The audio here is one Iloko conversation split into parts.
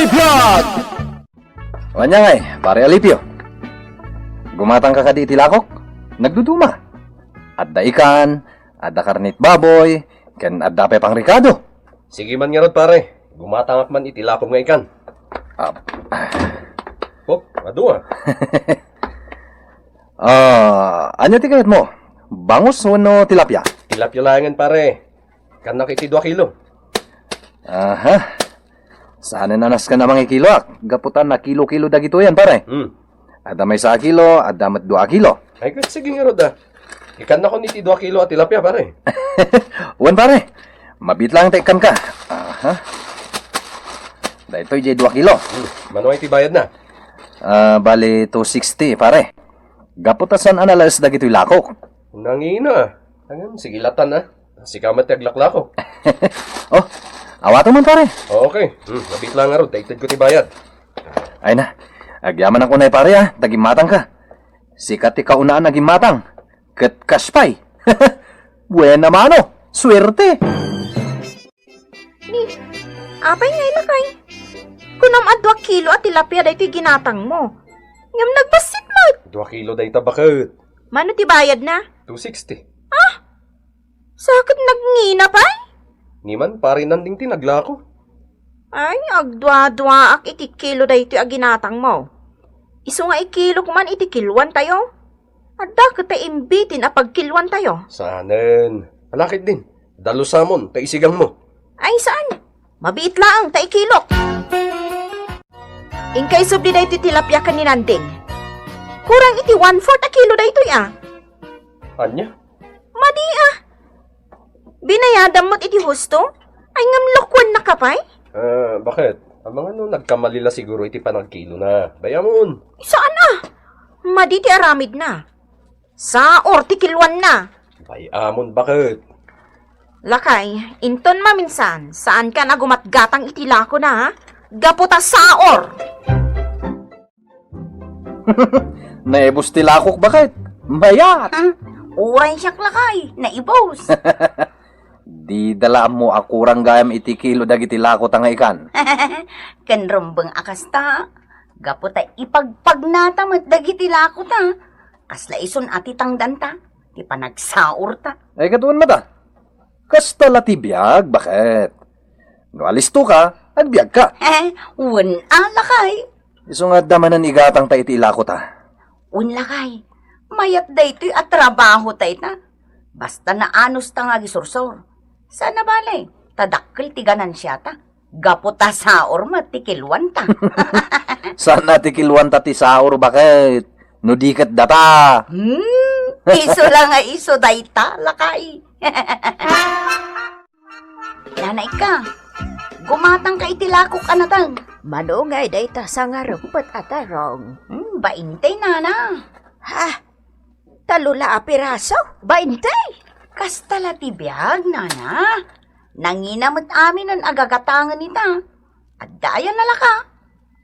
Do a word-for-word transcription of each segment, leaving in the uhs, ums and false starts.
Vlog! Ania ngay, Pare Alipio? Gumatangka kadi iti lakok? Nagduduma. Adda ikan, adda karnit baboy, ken adda pay pangrikado. Sige man ngarud, pare. Gumatangak man iti lakok nga ikan. Ah. Oh, adu a. Ah, ania ti kayatmo? Bangus wenno tilapia? Tilapia laengen, pare. Kannak iti dua kilo. Aha. Saanen a nasken a mangikiloak. Gapu ta nakilo-kilo dagitoyan, pare. Hmm. Adda maysa a kilo, adda met dua a kilo. Ay, ket sige ngarud a. Ikannakon iti dua kilo a tilapia, pare. Wen, pare. Mabiit laeng ta ikkanka. Aha. Daytoy diay dua kilo. Hmm. Mano iti bayadna? Ah, bali two sixty, pare. Gapu ta saan a nalaes dagitoy lakok. Nangina. Ngem, sige latan a. Sika met ti aglaklako. Oh, awato man, pare. Okay. Hmm, mabiit laeng ngarud ta itedko ti bayad. Ay na. Agyamanak unay, pare, a. Ta gimmatangka. Sika ti kaunaan a gimmatang. Ket cash pay. Buena mano. Suerte. Ni, apay ngay, lakay? Kunam a dua kilo a tilapia daytoy ginatangmo. Ngem nagbassit met. Dua kilo dayta, baket. Mano ti bayadna? Two sixty. Ah? Sa ket nagngina pay? Ni man, pare Nanding ti naglako. Ay, agdua-duaak iti kilo daytoy a ginatangmo. Isu nga ikilok man iti kiloantayo. Adda ket ta imbitin a pagkiloantayo. Saanen. Ala ketdin. Dalusamon ta isigangmo. Ay, saan? Mabiit laeng ta ikilok. Inka isubli daytoy tilapia ken ni Nanding. Kurang iti one-fourth a kilo daytoy a. Ania? Madi a. Binayadam met iti husto? Ay, ngem lokuennaka pay? Ah, baket? Amangan no nagkamali la siguro iti panagkilona. Bay-amon. Saan a? Madi ti aramidna. Saor ti kiloanna. Bay-amon, baket? Lakay, inton maminsan, saankan a gumatgatang iti lakona, ha? Gapu ta saor. Naibus ti lakok, baket? Mayat! Ah, uray siak, lakay, naibus. Dida la ammo a kurang gayam iti kilo dagiti lakota nga ikan. Ken rumbeng a kasta, gapu ta ipagpagnata met dagiti lakota. Kasla isun a ti tangdanta, ti panagsaorta. Ay, ket wen met a. Kasta la ti biag, baket? No alistoka, agbiagka. Eh, wen a, lakay. Isu nga adda manen igatangta iti ilakota. Wen, lakay. Mayat daytoy a trabaho tayta. Basta naanusta nga agisursor. Saan a bale, ta dakkel ti ganansiata. Gapu ta saor met ti kiloanta. Saan a ti kiloanta ti saor, baket? No di ket data. Hmm, isu la nga isu dayta, lakay. Nana, ikka, gumatangka iti lakok a nateng. Mano ngay dayta sangarumpet a tarong? Hmm, bainte, nana. Ha? Talo la a piraso? Bainte? Kasta la ti biag, nana. Nangina met aminen a gagatangen ita. Adda aya nalaka?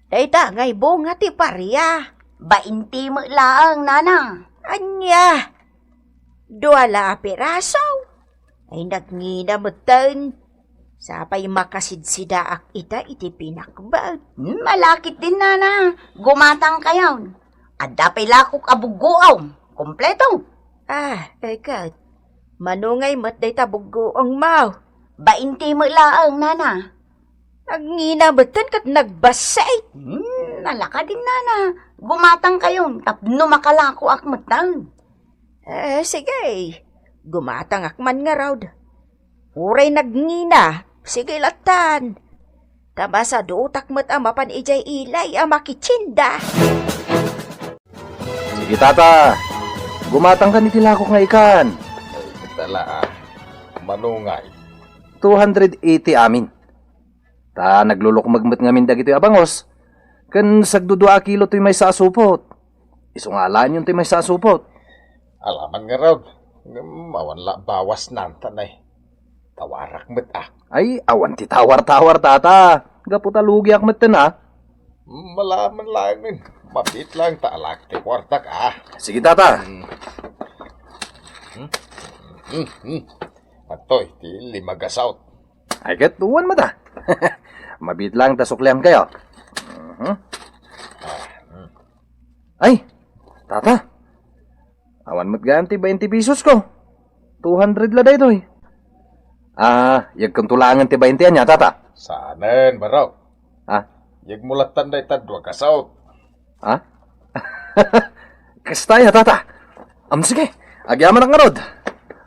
Dayta ngay bunga ti paria. Bainte met laeng, nana. Ania? Dua la a piraso? Ay, nagngina metten. Sapay makasidsidaak ita iti pinakbet. Hmm, malakit din, nana. Gumatangkayon. Adda pay lakok a buggoom. Kompleto. Ah, eket. Mano ngay met dayta buggoongmo? Bainte met laeng, nana. Nagngina metten ket nagbassit. Hmm, nalaka din, nana. Gumatangkayon tapno makalakoak metten. Eh, sige. Gumatangak man ngarud. Uray nagngina, sige lattan. Ta masadutak met a mapan idiay ilay a makitienda. Sige, tata. Gumatangkan iti lakok nga ikan. Ay, tala, ah. Mano ngay? Two hundred eighty amin. Ta naglulukmeg met ngamin dagitoy a bangus, ken sagdudua a kilo toy maysa a supot. Isu nga alaenyon toy maysa a supot. Alaman ngarud, ngem awan la bawasnan ta nay. Tawarak met a. Ay, awan ti tawar-tawar, tata. Gapu ta lugiak metten a. Malaman laengen. Mabiit laeng ta alaek ti kuartak a. Sige, tata. Hmm. Hmm, hmm, hmm. Adtoy ti lima ga saut. Ay, ket wen met a. Mabiit laeng ta sukliankayo. Hmm? Ah, hmm. Ay, tata. Awan met gayam ti twenty pesos ko. Two hundred la daytoy. Ah, yegkonto laengen ti twenty ania, tata? Saanen, barok. Ah? Yegmo lattan dayta dua ka saut. Ah? Kasta ya, tata. Am, sige. Agyamanak ngarud.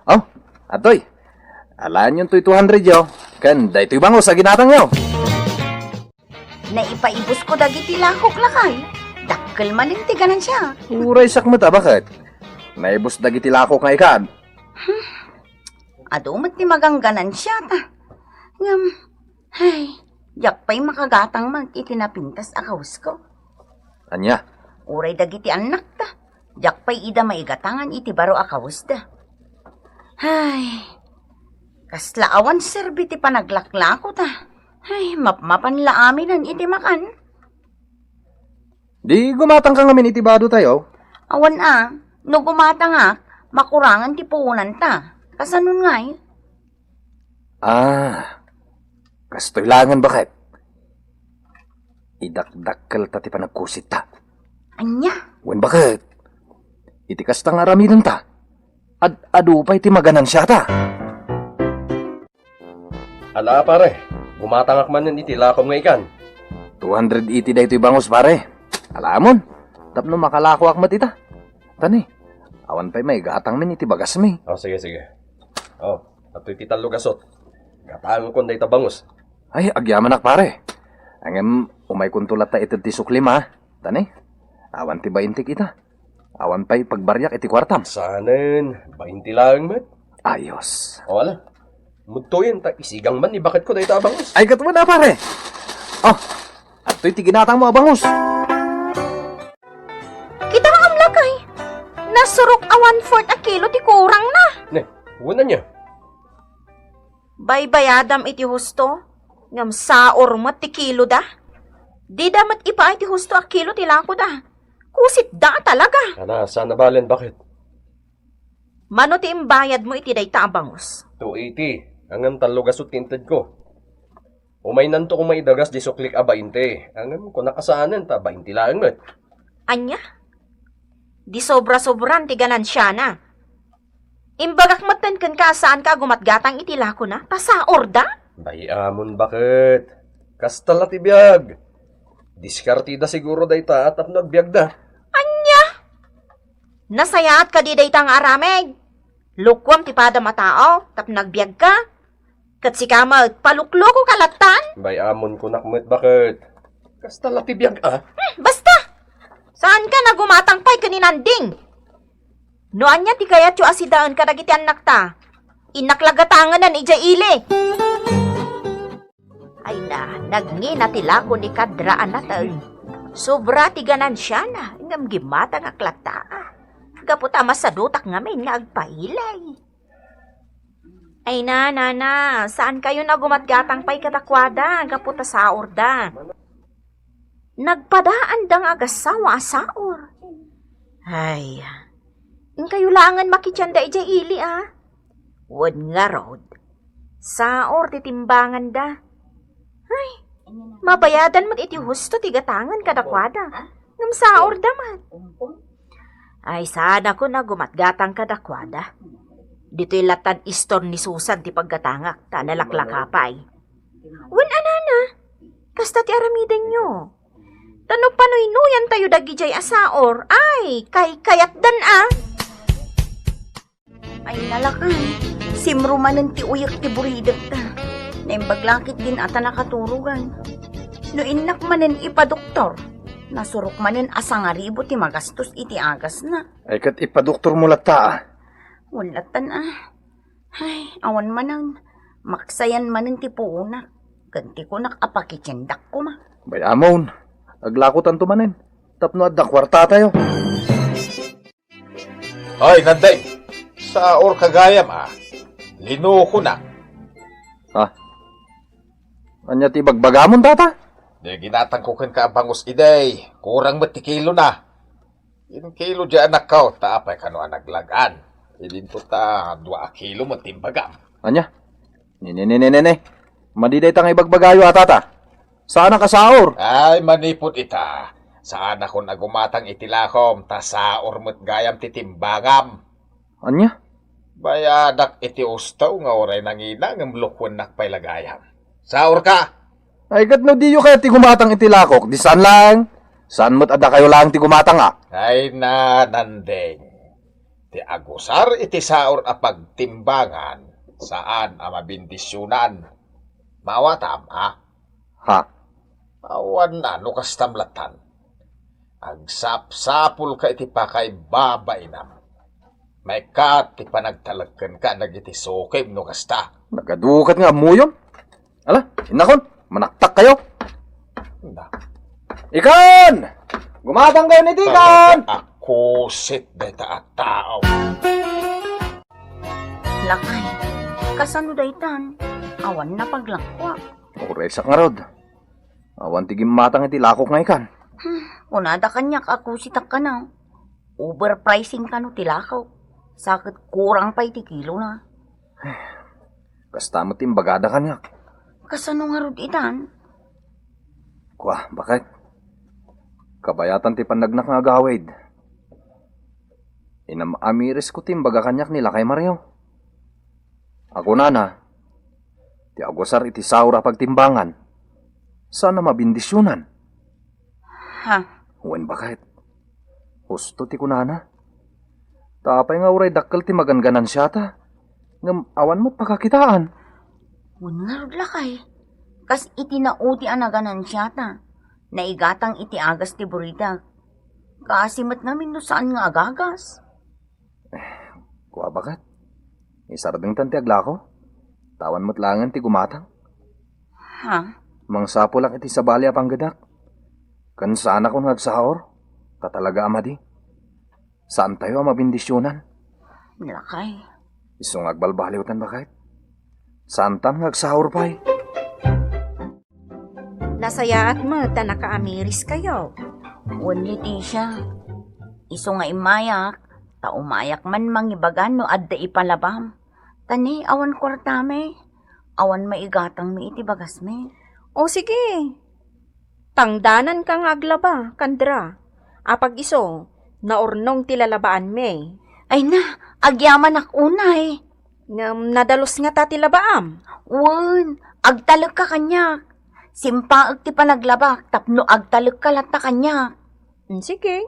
Oh, atoy. Alaenyon toy two hundred yo. Ken daytoy bangus a ginatangyo. Naipaibus ko dagiti lakok, lakay. Dakkel manen ti ganansia. Uray sakmet a baket. Naibus dagiti lakok nga ikan. Adu met ti maganganansia ta. Ngem, ay, diak pay makagatang met iti napintas a kawes ko. Ania? Uray dagiti annakta. Diak pay ida maigatangan iti baro a kawesda. Ay, kasla awan serbi ti panaglaklako ta. Ay, mapmapan la aminen iti makan. Di gumatangka ngamin iti bado tayo? Awan a, no gumatangak, makurangan ti puonanta. Kasanon ngay? Ah, kastoy laengen baket. Idakdakkel ta ti panagkusitta. Ania? Wen baket. Iti kasta nga aramidenta, ad-adu pay ti maganansiata. Ala, pare, gumatangak manen iti lakom nga ikan. Two hundred eighty daytoy bangus, pare. Alamon, tapno makalakoak met ita. Tani, awan pay maigatangmin iti bagasmi. Oh, sige, sige. Oh, atoy ti tallo gasut. Gatangkon dayta bangus. Ay, agyamanak, pare. Ngem, umaykonto latta ited ti suklim, ha? Tani, awan ti baintik ita. Awan pay pagbariak iti kuartam. Saanen, bainti laeng met. Ayos. O, ala. Mudtoyen ta isigang man ni baketko dayta a bangus. Ay, ket wen a, pare. Oh, adtoy ti ginatangmo a bangus. Kita nga amlakay. Nasurok a one-fourth a kilo ti kurangna. Ne, wen ania? Baybayadam iti husto, ngem saor met ti kiloda. Dida met ipaay ti husto a kilo ti lakoda. Kusitda a talaga. Ana, saan a balen, baket? Mano ti imbayadmo iti dayta a bangus? Two eighty. Ngem tallo gasut ti intedko. Umaynanto koma idagas di suklik a bainte. Ngem kunak a saanen ta bainte laeng met. Ania? Di sobra-sobran ti ganansiana. Imbagak metten kenka a saanka a gumatgatang iti lakona, ta saorda? Bay-amon, baket. Kasta la ti biag. Diskarteda siguro dayta tapno agbiagda. Ania? Nasayaat kadi dayta nga aramid? Lukuam ti padam a tao tapno agbiagka? Ket sika met, paluklukoka lattan? Bay-amon, kunak met, baket. Kasta la ti biag a. Hmm, basta! Saanka a gumatang pay ken ni Nanding? No ania ti kayatyo a sidaen kadagiti annakta, innak la gatangenan idiay ili. Ay na, nagngina ti lako ni Kadra a nateng. Sobra ti ganansiana, ngem gimmatangak latta. Gapu ta masadutak ngamin nga agpailay. Ay na, nana, saankayon a gumatgatang pay kadakuada gapu ta saorda. Nagpadaanda nga agassawa a saor. Ay, inkayo laengen makitianda idiay ili, a? Wen ngarud, saor ti timbanganda. Ay, mabayadan met iti husto ti gatangen kadakuada. Ngem saorda met. Ay, saanakon a gumatgatang kadakuada. Ditoy lattan istor ni Susan ti paggatangak, ta nalaklaka pay. Wen a, nana, kasta ti aramidenyo. Ta no panuynuyantayo dagidiay a saor, ay, kaykayatdan a. Ay, nalakan, simro manen ti uyek ti buridekta. Naimbag la ketdin a ta nakaturogan. No innak manen ipadoktor, nasurok manen a sangaribu ti magastos iti agasna. Ay, ket ipadoktormo latta, a? Wen lattan, a. Ay, awan manen. Maksayan manen ti puonak. Ken ti kunak a pakitiendak koma. Bay-amon, aglakotanto manen. Tapno adda kuartatayo. Ay, Nandeng, saorka gayam, a. Linukonak. A? Ania ti ibagbagamon, tata? Di ginatangko kenka a bangus idi, kurang met ti kilona. Inkilo di anakko, ta apay kano a naglag-an. Idinto ta dua a kilo met ti imbagam. Ania? Ne, ne, ne, ne, ne, ne. Madi dayta nga ibagbagayo a, tata. Saanak a saor. Ay, manipud ita, saanakon a gumatang iti lakom, ta saor met gayam ti timbangam. Ania? Bayadak iti usto nga uray nangina ngem lukuennak pay la gayam. Saorka! Ay, ket no diyo kayat ti gumatang iti lakok, di saan laeng? Saan met a dakayo laeng ti gumatang, a? Ay na, Nandeng. Ti agusar iti saor a pagtimbangan, saan a mabindisionan. Maawatam, a? Ha? Awan na no kastam latan. Agsapsapulka iti pakaibabainam. Maikkat ti panagtalekkenka dagiti sukim no kasta. Nagadukat nga ammoyon. Ala, innakon, manaktak kayo. Na. Ikan! Gumatang kayo ni Tikan! Talaga a kusit dayta a tao. Lakay, kasano daytan? Awan na paglakwa. Uray sak ngarud. Awan ti gimmatang iti lakok nga ikan. Hmm, kunada kaniak a kusitak kano. Overpricing kano ti lakok. Sa ket kurang pay ti kilona. Kasta met ti imbagada kaniak. Kasano ngarud itan? Kua, baket. Kabayatan ti pannagnak nga agawid. Inam-amirisko ti imbaga kaniak ni Lakay Mario. A kunana, ti agusar iti saor a pagtimbangan, saan a mabindisionan. Ha? Wen, baket. Husto ti kunana. Ta apay nga uray dakkel ti maganganansiata, ngem awan met pakakitaan. Wen ngarud, lakay. Kas iti nauti a naganansiata, naigatang iti agas ti buridak. Kaasi met ngamin no saan nga agagas. Kua, baket. Isardengtan ti aglako. Ta awan met laengen ti gumatang. Ha? Mangsapulak iti sabali a panggedak. Ken saanakon nga agsaor. Ta talaga a madi. Saantayo a mabindisionan. Lakay. Isu nga agbalbaliwtan, baket. Saantan nga agsaor pay. Nasayaat met ta nakaamiriskayo. Wen, Leticia. Isu nga immayak, ta umayak man mangibagan no adda ipalabam. Ta ne, awan kuartami. Awan maigatangmi iti bagasmi. O sige. Tangdananka nga aglaba, Kandra. Apag isu, naurnong ti lalabaanmi. Ay na, agyamanak unay. Ngem nadalus ngata ti labaam? Wen, agtalekka kaniak. Simpaek ti panaglabak tapno agtalekka latta kaniak. Mm, sige.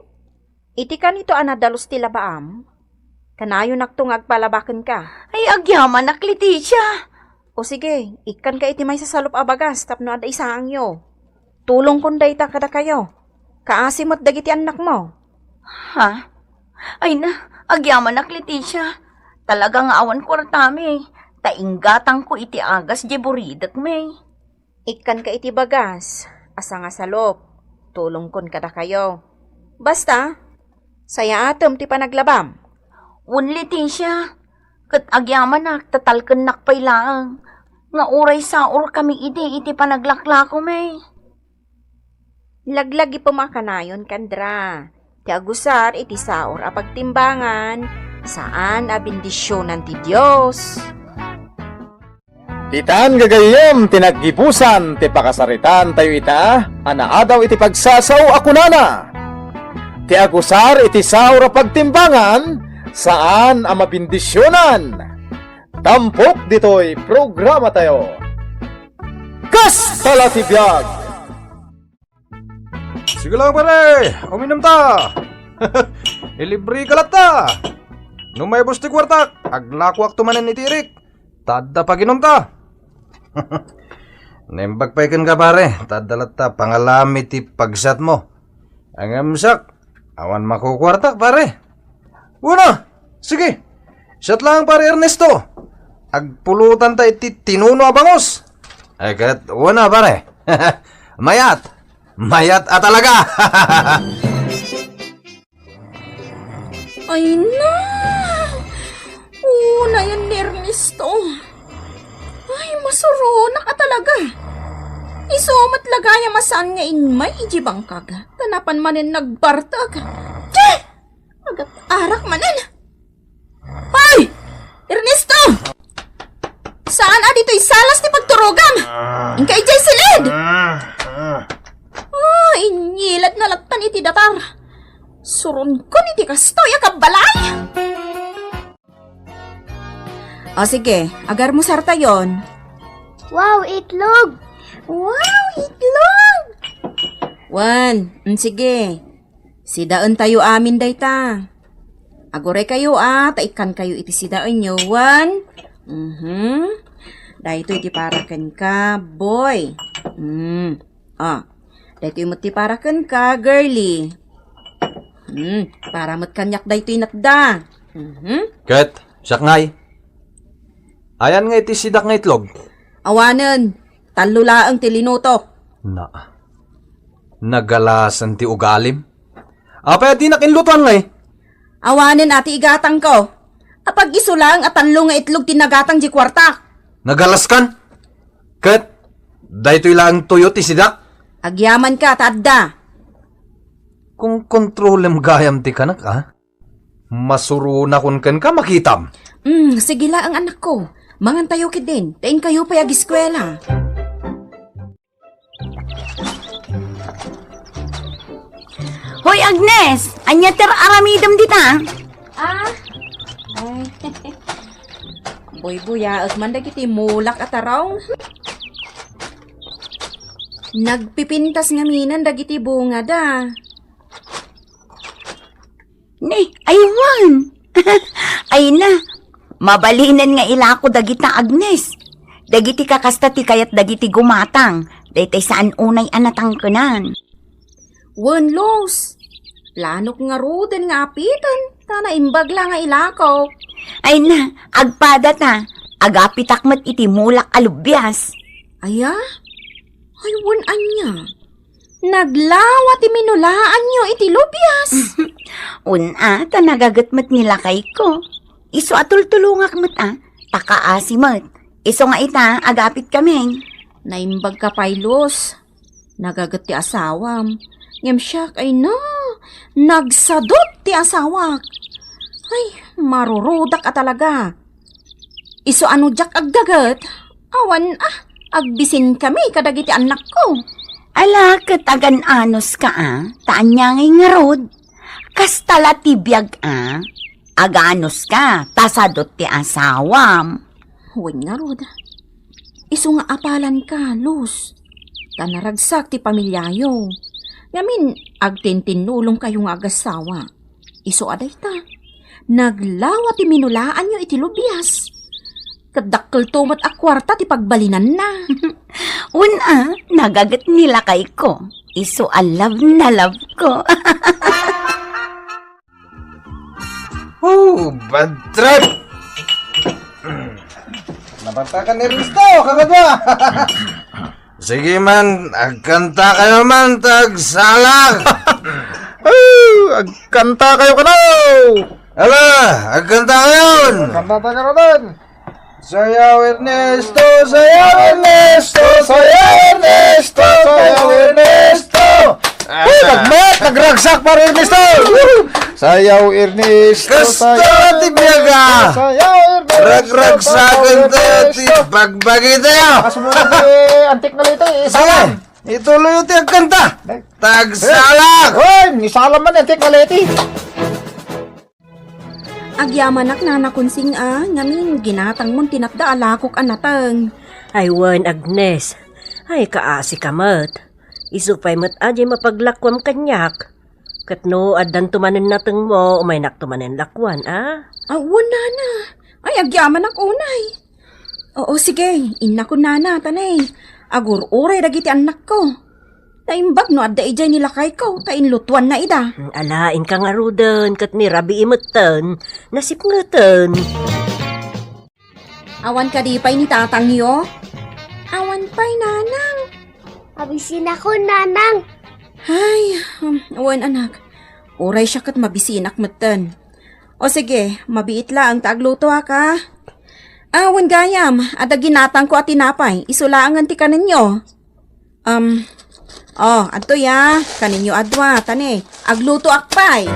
Iti kanito a nadalus ti labaam, kanayonakto nga agpalaba kenka. Ay, agyamanak, Leticia! O sige, ikkanka iti maysa salup a bagas tapno adda isaangyo. Tulongkon dayta kadakayo. Kaasi met dagiti annakmo. Ha? Ay na, agyamanak, Leticia. Talaga nga awan kuartami. Ta inggatangko iti agas diay buridekmi. Ikkanka iti bagas a sangasalup. Tulongkon kadakayo. Basta, sayaatem ti panaglabam. Wen, Leticia, ket agyamanak ta talkennak pay laeng nga uray saorkami idi iti panaglaklakomi. Laglagipem a kanayon, Kandra. Ti agusar iti saor a pagtimbangan, saan a bendisionan ti Dios. Itan gagayyem ti naggibusan ti pakasaritaan tayo ita a naadaw iti pagsasao a kunana, ti agusar iti saor a pagtimbangan, saan a mabindisionan. Tampok ditoy programa tayo. Kasta la ti biag! Sige lang, pare, uminom ta. Ilibre ka latta. No maibus ti kuartak, aglakuakto manen iti irik. Ta adda paginom ta. Naimbag pay kenka, pare, ta adda latta pangalami ti pagsatmo. Ngem siak, awan makukuartak, pare. Una, sige. Siak lang, pare Ernesto. Agpulutan ta iti tinuno a bangus. Ay, ket una, pare. Mayat. Mayat a talaga. Ay na! Unayen ni Ernesto. Ay, masuronak a talaga. Isu met la gayam a saan nga immay idiay bangkag. Ta napan manen nagbartek. Ti! Agat-arak manen. Hoy! Ernesto! Saan a ditoy salas ti pagturogam? Inka idiay silid! Datar, suronkon iti kastoy a kabbalay. O sige, agarmusartayon. Wow, itlog! Wow, itlog! Wen, mm, sige. Sidaentayo amin dayta. Aguraykayo a, ta ikkankayo iti sidaenyo. Wen, mhm. Daytoy ti para kenka, boy. Mm. Ah, daytoy met ti para kenka, girly. Hmm, para met kaniak daytoy natda. Mhm. Ket, siak ngay. Ayan nga iti sidak nga itlog? Awanen, tallo laeng ti linutok. Na, nagalasan ti ugalim. Apay a dinak inlutuan ngay? Awanen a ti igatangko. Apag-isu laeng a tallo nga itlog ti nagatang di kuartak. Nagalaskan? Ket daytoy laeng tuyo ti sidak? Agyamanka ta adda. Kung kontrolem gayam ti kanak, a? Masuronakon kenka, makitam. Mm, sige laeng, anakko. Mangantayo ketdin, ta inkayo pay ageskuela. Hoy, Agnes! Ania ti ar-aramidem dita? Ah? Ay. Buybuyaek man dagiti mulak a tarong. Nagpipintas ngaminen dagiti bungada. Ni, aywan! Ay na, mabalinen nga ilako dagita, Agnes. Dagiti kakasta ti kayat dagiti gumatang, daytay saan unay a natangkenan. Wen, Luz, planok ngaruden nga apiten, ta naimbag la nga ilakok. Ay na, agpada ta, agapitak met iti mulak a lubias. Aya? Ay, wen, ania? Naglawa ti minulaanyo iti lubias. Wen a, ta nagaget met ni lakayko. Isu a tultulongak met a, ta kaasi met. Isu nga ita, agapit kami. Naimbag ka pay, Luz. Nagaget ti asawam. Ngem siak, ay na, nagsadut ti asawak. Ay, marurudak a talaga. Isu a no diak aggaget, awan a, agbisinkami kadagiti annakko. Ala, ket agan-anos ka a, ta ania ngay ngarud? Kasta la ti biag a, aganos ka, ta sadut ti asawam. Wen ngarud, isu nga apalan ka, Luz, ta naragsak ti pamiliayo. Ngamin, agtintinnulongkayo nga agassawa. Isu a dayta, naglawa ti minulaanyo iti lubias. Ket dakkelto met a kuarta ti pagbalinanna. Wen a, nagaget ni lakayko. Isu a love na love ko. Oh, bad trip! Nabantakan ni Risto, kakadwa! Sige man, agkanta kayo man, tagsalak! Oh, agkanta kayo kano! Ala, agkanta kayo! Kanta ta kayo man! Sayaw Ernesto, sayaw Ernesto, sayaw Ernesto, sayaw Ernesto! Ah. Uy, nagmet, nagragsak para Ernesto! Sayaw Ernesto, kasta sayaw ti biag a! Ernesto, sayaw Ernesto, ragragsakan sayaw tayo ti Ernesto! Bagbagi tayo! Asumunod ni Antik na Lito, eh, sige, isalam! Ituloy ti agkanta! Ay. Tagsalak! Hoy, ni salam man, Antik na Leti! Agyamanak, Nana Kunsing a, ngamin ginatangmon ti natda a lakok a nateng. Ay wen, Agnes. Ay, kaasi ka met. Isu pay met a di mapaglakuam kaniak. Ket no addanto manen natengmo, umaynakto manen lakuan, a? Awan, Nana. Ay, agyamanak unay. Oo, sige. Innakon, Nana, tanay. Agur-uray dagiti annakko. Naimbag no adda idiay ni lakayko, ta inlutuanna ida. Ala, inka ngaruden, ket ni rabii metten, nasipngeten. Awan kadi pay ni tatangyo? Awan pay, Nanang. Mabisinakon, Nanang. Ay, um, wen, anak. Uray siak ket mabisinak metten. O sige, mabiit laeng ta aglutoak a. Awan gayam, adda ginatangko a tinapay, isu laengen ti kanenyo. Um, oh, adtoy a, kaninyo a dua, tani, aglutoak pay.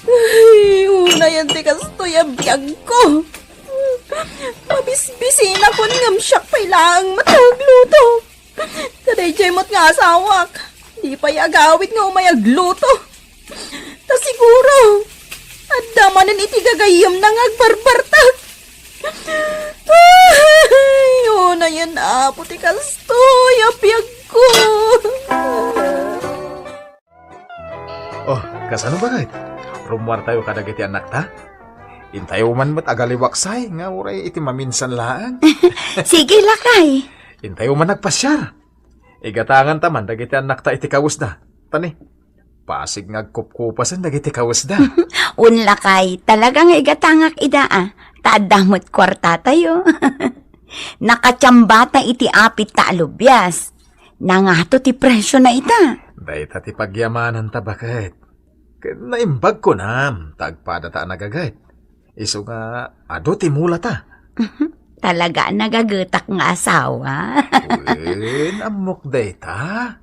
Ay, unayan ti kastoy a biagko. Mabisbisinakon ngem siak pay laeng met a agluto. Kadaydiay met nga asawak, di pay agawid nga umay agluto. Ta siguro, adda manen iti gagayyemna nga agbarbartak. Ay, unayen, Apo, ti kastoy a biagko. Oh, kasano, baket? Rummuartayo kadagiti annakta? Intayo man met agaliwaksay nga uray iti maminsan laeng. Sige, lakay. Intayo man agpasiar. Igatanganta man dagiti annakta iti kawesda. Tani, pasig nga agkupkupasen dagiti kawesda. Wen, lakay, talaga nga igatangak ida, a, ta adda met kuartatayo. Nakatiambata iti apit ta alubias. Nangato ti presiona ita. Dayta ti pagyamananta, baket. Ket naimbag kunam, ta agpadata a nagaget. Isu nga adu ti mulata. Talaga a nagagetak nga asawa. Wen, ammok dayta.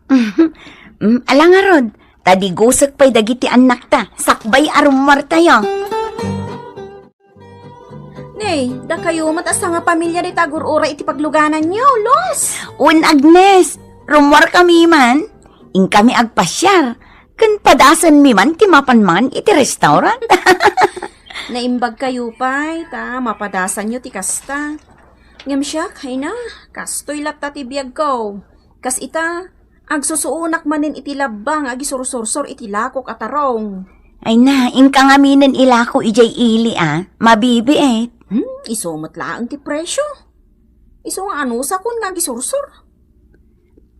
Mm, ala ngarud, ta digusek pay dagiti annakta, sakbay a rummuartayo. Ne, dakayo met a sangapamilia dayta agur-uray iti paglugananyo, Los? Wen, Agnes, rummuarkami man. Inkami agpasiar, ken padasenmi man ti mapan mangan iti restaurant. Naimbagkayo pay, ta mapadasanyo ti kasta. Ngem siak, ay na, kastoy latta ti biagko. Kas ita, agsusuonak manen iti labba nga agisursursor iti lakok a tarong. Ay na, inka ngaminen ilako idiay ili, a, mabibiit. Hmm, isu met laeng ti presio. Isu nga anusakon nga agisursor.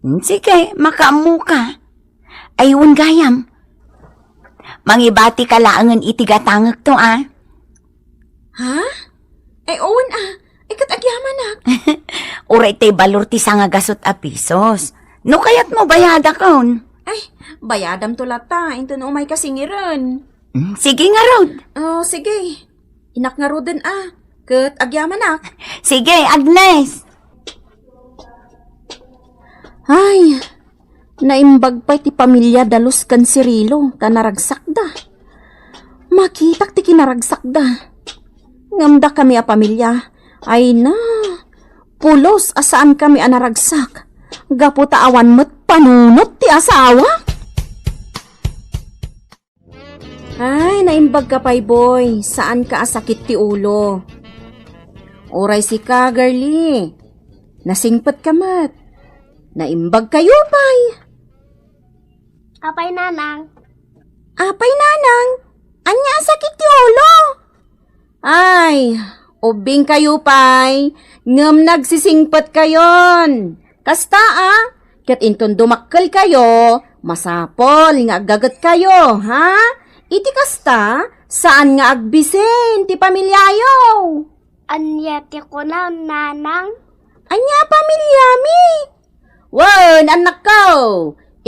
Hmm, sige, makaammoka. Ay, wen gayam. Mangibatika laengen iti gatangekto, a. Ha? Ay, wen, a. Ay, ket agyamanak. Uray tay balor ti sangagasut a pisos. No kayatmo, bayadakon. Ay, bayadamto latta, inton umayka singiren. Mm, sige ngarud. Oh, sige. Inak ngaruden, a. Ket agyamanak. Sige, Agnes. Ay, naimbag pay ti pamilia da Luz ken Cirilo ta naragsakda. Makitak ti kinaragsakda. Ngem dakami a pamilia, ay na, pulos a saankami a naragsak. Gapu ta awan met panunot ti asawa. Ay, naimbagka pay, Boy. Saanka a sakit ti ulo. Uray sika, girlie. Nasingpetka met. Naimbagkayo pay. Apay, Nanang? Apay, Nanang? Ania a sakit ti ulo? Ay, ubbingkayo pay, ngem nagsisingpetkayon. Kasta, a, ket inton dumakkelkayo, masapul nga aggagetkayo, ha? Iti kasta, saan nga agbisin ti pamiliayo. Ania ti kunam, Nanang? Ania a pamiliami? Wen, annakko!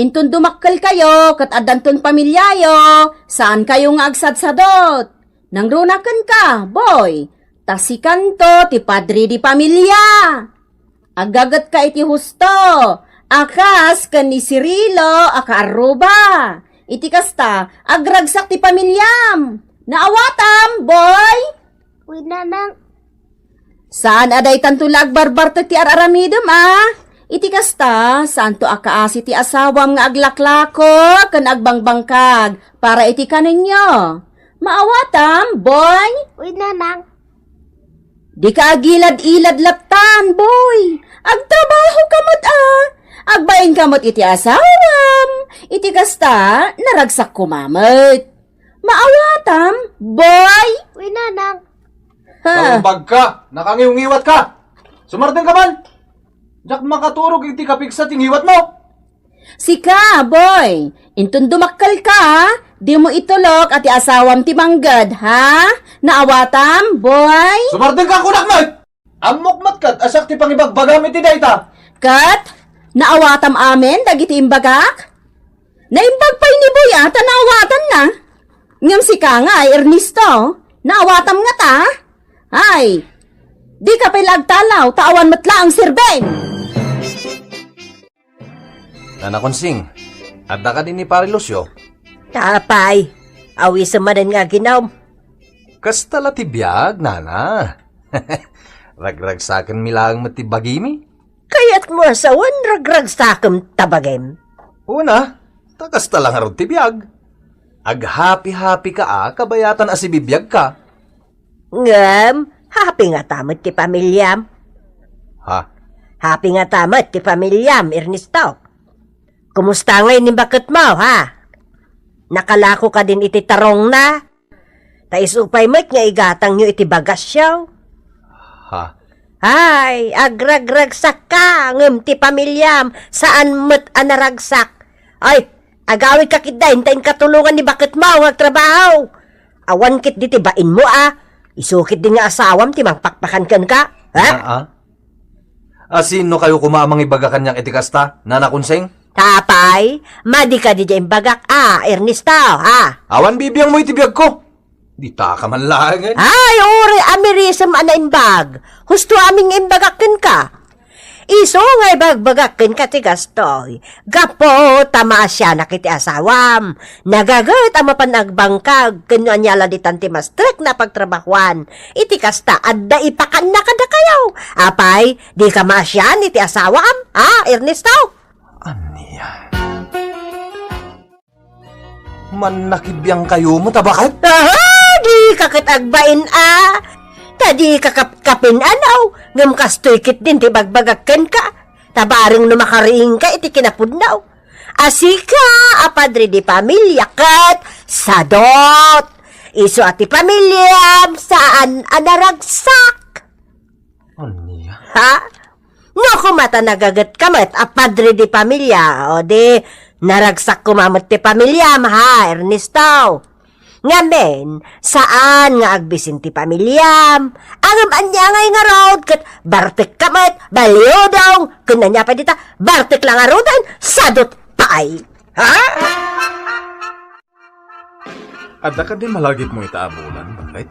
Inton dumakkelkayo ket addanton pamiliayo, saankayo nga agsadsadut. Nangruna kenka, Boy, ta sikanto ti padre di pamilia. Aggagetka iti husto a kas ken ni Cirilo a kaarruba. Iti kasta, agragsak ti pamiliam. Naawatam, Boy? Wen, Nanang. Saan a daytanto la agbarbartek ti ar-aramidem, a? Iti kasta, saanto a kaasi ti asawam nga aglaklako ken agbangkag para iti kanenyo. Maawatam, Boy? Wen, Nanang. Dika agilad-ilad lattan, Boy. Agtrabahoka met, a. Agbainka met iti asawam. Iti kasta, naragsak koma met. Maawatam, Boy? Wen, Nanang. Ha. Naimbagka, nakangiwngiwatka. Sumardengka man. Diak makaturog iti kapigsa ti ngiwatmo. Sika, Boy. Inton dumakkelka, dimo itulok a ti asawam ti mangged, ha? Naawatam, Boy? Sumardengka, kunak met! Ammok met ket a siak ti pangibagbagam iti dayta. Ket naawatam amin dagiti imbagak? Naimbag pay ni Boy a ta naawatanna. Ngem sika nga, Ernesto, naawatam ngata? Ay, dika pay la agtalaw ta awan met laeng serbeng. Nana Konsing, adda kadi ni Pare Lucio? Apay, awisem manen nga aginom. Kasta la ti biag, nana. Ragragsakenmi laeng met ti bagimi. Kayatmo a sawen ragragsakem ta bagim? Una, ta kasta la ngarud ti biag. Aghapi-hapika a kabayatan a sibibiagka. Ngem, happy ngata met ti pamiliam. Ha? Happy ngata met ti pamiliam, Ernesto. Kumusta ngay ni baketmo, ha? Nakalako kadin iti tarongna? Ta isu pay met nga igatangyo iti bagasyo. Ha? Ay, agragragsakka, ngem ti pamiliam, saan met a naragsak. Ay, agawidka ketdi, inta inkatulongan ni baketmo nga agtrabaho. Awan ketdi ti bainmo a. Isu ketdi nga asawam ti mangpakpakan kenka, ha? Ah, ah. A, sino kayo koma a mangibaga kaniak iti kasta, Nana Kunseng? Apay, madi kadi diay imbagak a, Ernesto, ha? Awan bibiangmo iti biagko. Ditaka man laengen. Ay, uray amirisem a naimbag. Husto amin nga imbagak kenka. Isu nga ibagbagak kenka ti kastoy. Gapu ta maasianak iti asawam. Nagaget a mapan agbangkag ken no ania la ditan ti mastrek na pagtrabahuan. Iti kasta, adda ipakanna kadakayo. Apay, dika maasian iti asawam, ha, Ernesto? Ania? Mannakibiang kayo met a baket? Aha, dika ket agbain a. Ta dika kapkapin-anaw, ngem kastoy ketdin ti bagbagak kenka. Ta bareng no makariingka iti kinapudno. A sika a padre de pamilya ket sadot. Isu a ti pamiliam saan a naragsak. Ania? Ha? No koma ta nagagetka met a padre de pamilya, o di naragsak koma met ti pamiliam, ha, Ernesto? Ngamin, saan nga agbisin ti pamiliam. Ngem ania ngay ngarud ket bartekka met, baliwdong, ken ania pay dita, bartek la ngaruden, sadot pay. Ha? Adda kadi malagipmo ita a bulan, baket?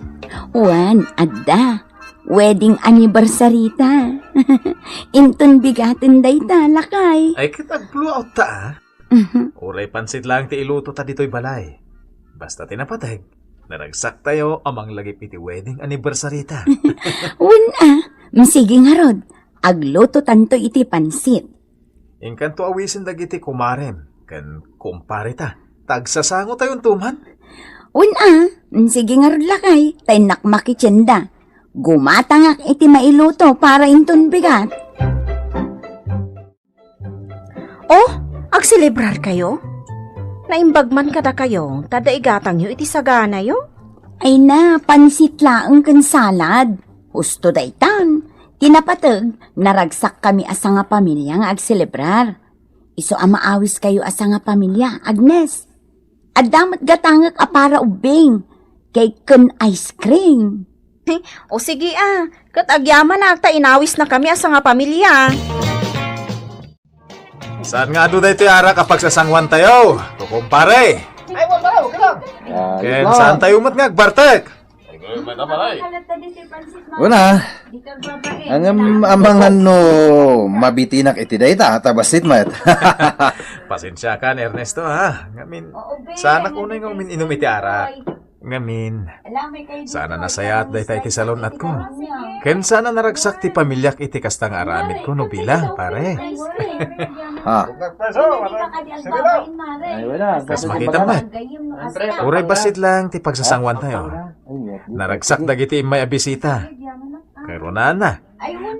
Wen, adda. Wedding anniversary ta. Inton bigaten dayta, lakay. Ay, ket agpuluaw ta, ah. Mhm. Uray pansit laeng ti iluto ta ditoy balay. Basta ti napateg, naragsak tayo a manglagip iti wedding anniversary ta. Wen a, sige ngarud, agluto tanto iti pansit. Inkanto awisen dagiti kumarem ken kumpare ta. Tagsasango tayo untuman. Wen a, sige ngarud lakay, ta innak makitienda. Gumatangak iti mailuto para inton bigat. Oh, agselebrar kayo? Naimbag man kadakayo, ta adda igatangyo iti saganayo? Ay na, pansit laeng ken salad. Husto daytan. Ti napateg, naragsak kami a sangapamilya nga agselebrar. Isu a maawis kayo a sangapamilya, Agnes. Adda met gatangek a para ubbing, cake ken ice cream. O sige a, ket agyamanak ta inawisna kami a sangapamilya. Saan nga adu daytoy arak a pagsasanguan tayo, kukumpare? Ay, wala, okay lang. Ken saan tayo met nga agbartek? Una, ngem amangan no mabitinak iti dayta, ta bassit met. Pasensiakan, Ernesto, ha? Ngamin, saanak unay nga umin-inum iti arak. Ngamin, saan a nasayaat dayta iti salun-atko. Ken saan a naragsak ti pamiliak iti kasta nga aramidko no bilang, pare. Ha? Ay, wala. Kas makita met. Uray bassit lang ti pagsasanguan tayo. Naragsak dagiti immay a bisita. Kay runana,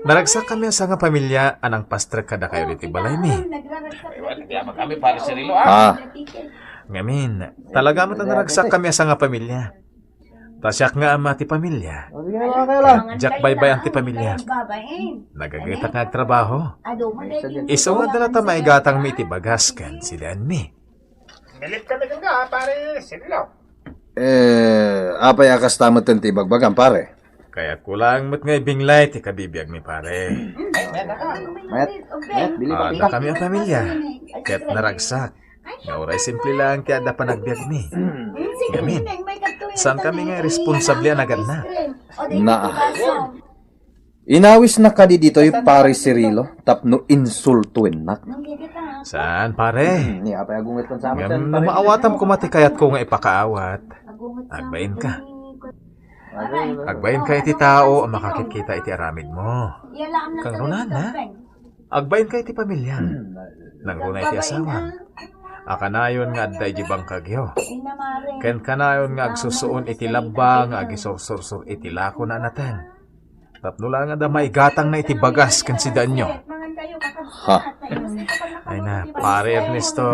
naragsak kami a sangapamilya a nangpastrek kadakayo iti balaymi. Ay, wala, di kami para si Rilo, ah. Ah. Ngamin, talaga met a naragsak kami a sangapamilya. Ta siak nga ama ti pamilya. Diak baybay-an ti pamilya. Nagagetak nga agtrabaho. Isu nga adda latta maigatangmi iti bagas ken sidaanmi. Milip ka na ka, pare, si Rilo. Eh, apay a kasta met ti ibagbagam, pare? Kayatko laeng met nga ibinglay ti kabibiagmi, pare. Mayat, mayat, bili pa. Adda kami a pamilya, ket naragsak. Nga uray simple laeng ti adda panagbiagmi. Ngamin, saan kami nga responsable a naganna? Naa. Inawisna kadi ditoy, pare, si Rilo tapno insultuennak? Saan, pare? Hmm, ni apay agunget kon sa amin, ngem no maawatam koma ti kayatko nga ipakaawat, agbainka. Agbainka iti tao a makakitkita iti aramidmo. Kang runana, Agbainka iti pamiliam. Nangruna iti asawa. A kanayon nga adda iti bangkagyo. Ken kanayon nga agsusuon iti labba nga agisursursor iti lakona a nateng. Tapno laeng adda maigatangna iti bagas ken sidaanyo. Ha? Ay na, Pare Ernesto.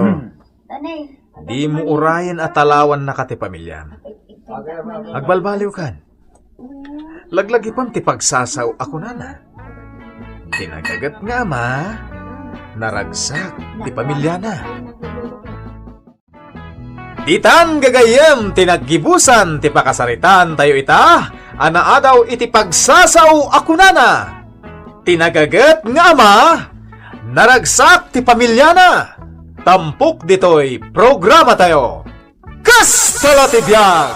Dimo urayen a talawannaka ti pamiliam. Agbalbaliwkan. Laglagipem ti pagsasao a kunana. Ti nagaget nga ama, naragsak ti pamiliana. Ditan gagayyem ti naggibusan ti pakasaritaantayo ita a naadaw iti pagsasao a kunana. Ti nagaget nga ama, naragsak ti pamiliana. Tampok ditoy programatayo. Kasta la ti biag!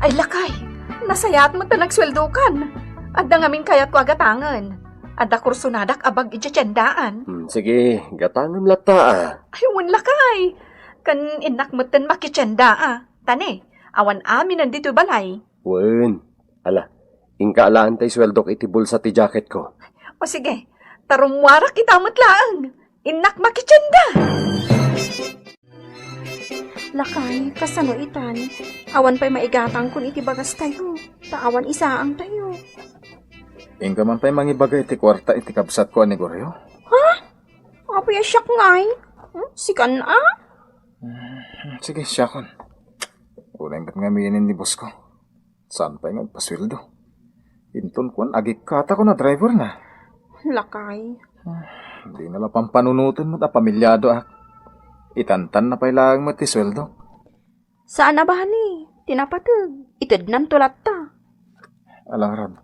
Ay, lakay! Nasayaat met ta nagsueldokan. Adda ngamin kayatko a gatangen. Adda kursonadak a bag idiay tiendaan. Hmm, sige, gatangem latta, a. Ay, wen, lakay! Ken innak metten makitienda, a. Ta ne, awan aminen ditoy balay. Wen. Ala, inka alaen tay sueldok iti bulsa ti jacketko. O sige, ta rummuarak ita met laeng. Innak makitienda. Lakay, kasano itan? Awan pay maigatangkon iti bagastayo, ta awan isaangtayo. Inka man pay mangibaga iti kuarta iti kabsatko a ni Goryo? Ha? Apay a siak ngay? Hmm? Sikan a? Hmm, sige, siakon. Uray met ngamin ni bosko. Saan pay nga agpasueldo? Inton kuan, agikkatakon a driver na. Lakay. Ah, dina la pampanunoten met a pamiliado ak. Itantan na pay laeng met ti sueldo. Saan a bali, ti napateg, itednanto latta. Alangrad,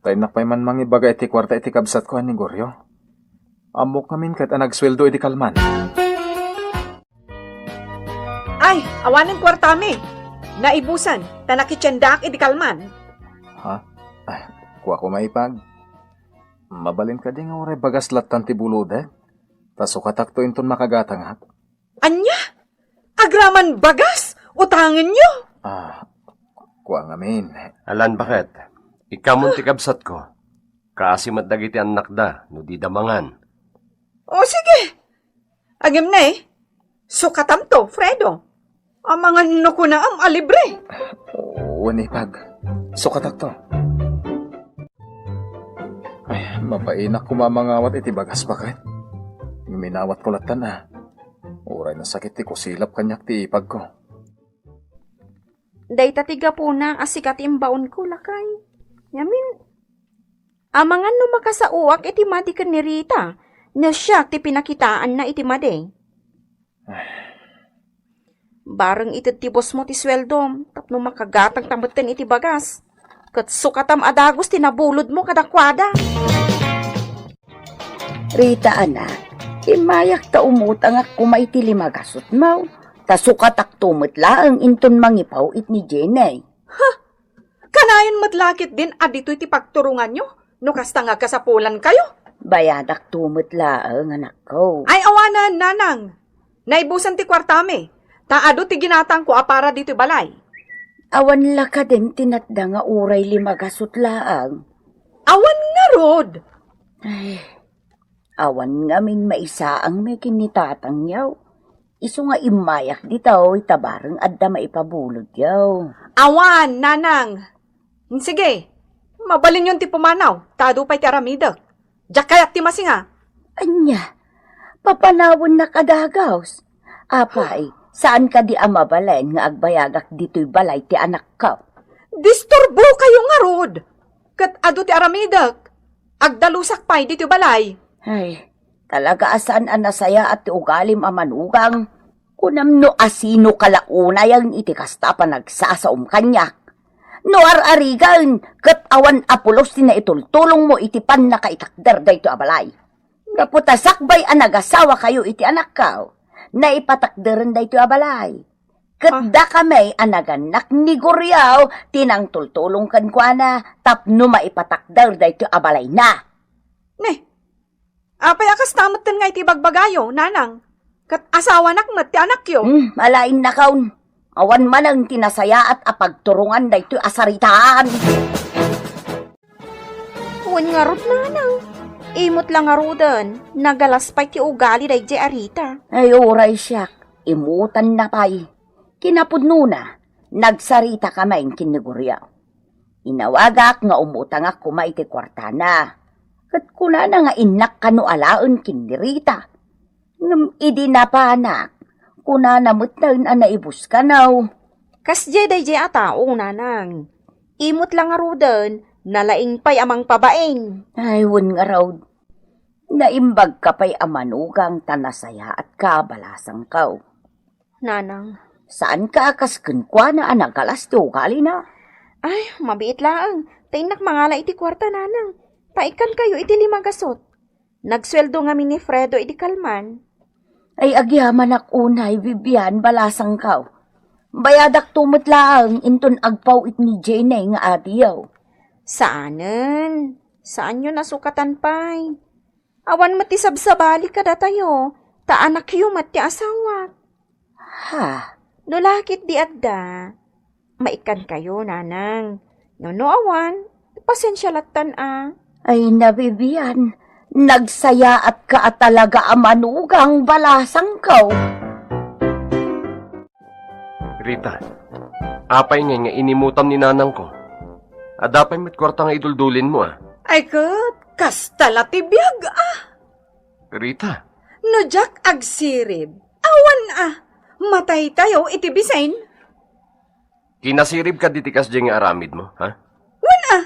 ta innak pay man mangibaga iti kuarta iti kabsatko a ni Goryo. Ammok ngamin ket a nagsueldo idi kalman. Ay, awanen kuartami. Naibusan, ta nakitiendaak idi kalman. Ha? Ay, kua koma, ipag. Mabalin kadi nga uray bagas lattan ti bulodek? Ta sukatakto inton makagatangak. Ania? Agraman bagas? Utangenyo? Ah, kua ngamin. Alan, baket? Ikkamon ti kabsatko. Kaasi met dagiti annakda, no dida mangan. O, sige. Agim ne, sukatamto, Fredo. Amangan no kunaam a libre. Wen, ipag. Sukatakto. Ay, mabainak koma mangawat iti bagas, baket. Ngem inawatko lattan a. Uray nasakit ti kusilap kaniak ti ipagko. Dayta ti gapuna a sika ti imbaonko, lakay. Ngamin, amangan no makasaoak iti madi ken ni Rita, no siak ti pinakitaanna iti madi. Bareng ited ti bossmo ti sueldom, tapno makagatangta metten iti bagas. Ket sukatam a dagus ti nabulodmo kadakuada. Rita, anak, immayak ta umutangak koma iti lima gasutmo, ta sukatakto met laeng inton mangipaw-it ni Jenny. Ha? Kanayon met la ketdin a ditoy ti pagturonganyo no kasta nga agkasapulankayo? Bayadakto met laeng, anakko. Ay, awanen, nanang. Naibusan ti kuartami, ta adu ti ginatangko a para ditoy balay. Awan la kadin ti natda nga uray lima gasut laeng? Awan ngarud. Ay, awan ngamin maisaangmi ken ni tatangyo. Isu nga immayak ditoy ta bareng adda maipabulodyo. Awan, nanang. Sige, mabalinyon ti pumanaw, ta adu pay ti aramidek. Diak kayat ti masinga. Ania? Papanawennak a dagus? Apay, saan kadi a mabalin nga agbayagak ditoy balay ti anakko? Disturbokayo ngarud! Ket adu ti aramidek. Agdalusak pay ditoy balay. Ay, talaga a saan a nasayaat ti ugalim a manugang. Kunam no asino ka la unayen iti kasta a panagsasaom kaniak. No ar-arigen, ket awan a pulos ti naitultulongmo iti pannakaitakder daytoy a balay. Gapu ta sakbay a nagasawakayo iti anakko, naipatakderen daytoy a balay. Ket Ah. dakami a nagannak ni Guriaw ti nangtultulong kenkuana tapno maipatakder daytoy a balayna. Ne, apay a kasta metten nga iti ibagbagayo, nanang? Ket asawanak met ti anakyo. Hmm, alaennakon. Awan manen ti nasayaat a pagturongan daytoy a saritaan. Wen ngarud, nanang, Imut la ngaruden, nagalas pay ti ugali daydiay a Rita. Ay, uray siak, imutanna pay. Kinapudnona, nagsaritaka manen ken ni Guriaw. Inawagak nga umutangak koma iti kuartana. Ket kunana nga innak kano alaen ken ni Rita. Ngem idi napanak, kunana metten a naibus kano. Kasdiay daydiay a tao, nanang. Imut la ngaruden, nalaing pay a mangpabain. Ay, wen ngarud. Naimbagka pay a manugang ta nasayaatka, balasangko. Nanang. Saanka a kas kenkuana a nagalas ti ugalina? Ay, mabiit laeng. Ta innak mangala iti kuarta, nanang. Ta ikkankayo iti lima gasut. Nagsueldo ngamin ni Fredo idi kalman. Ay, agyamanak unay, Vivian, balasangko. Bayadakto met laeng inton agpaw-it ni Jenny nga adiyo. Saanen. Saanyo nasukatan pay. Awan met ti sabsabali kadatayo, ta anakyo met ti asawak. Ha? No lakit di adda, maikkankayo, nanang. No, no awan, pasensia lattan a. Ay, na, Vivian, nagsayaatka a talaga a manugang, balasangko. Rita, apay ngay nga inimutam ni nanangko? Adda pay met kuarta nga iduldulinmo, a? Ay ket, kasta la ti biag, a. Rita. No diak agsirib, awan a, mataytayo iti bisin. Kinasirib ka diti kasdiay nga aramidmo, ha? Wen a.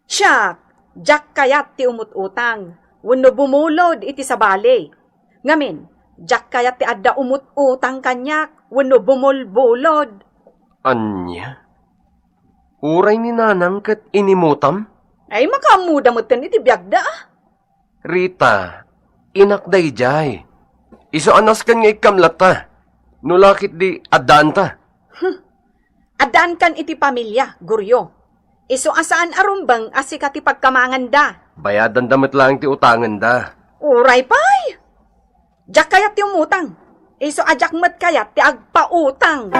Siak, diak kayat ti umut-utang, wenno bumulod iti sabali. Ngamin, diak kayat ti adda umut-utang kaniak, wenno bumulbulod. Ania? Uray ni nanang ket inimutam? Ay, makaammoda metten iti biagda, a. Rita, inak daydiay. Isu a nasken nga ikkam latta. No lakit di, addaanta. Huh. Addaankan iti pamilia, Goryo. Isu a saan a rumbeng a sika ti pagkamanganda. Bayadanda met laeng ti utangenda. Uray pay! Diak kayat ti umutang. Isu a diak met kayat ti agpautang.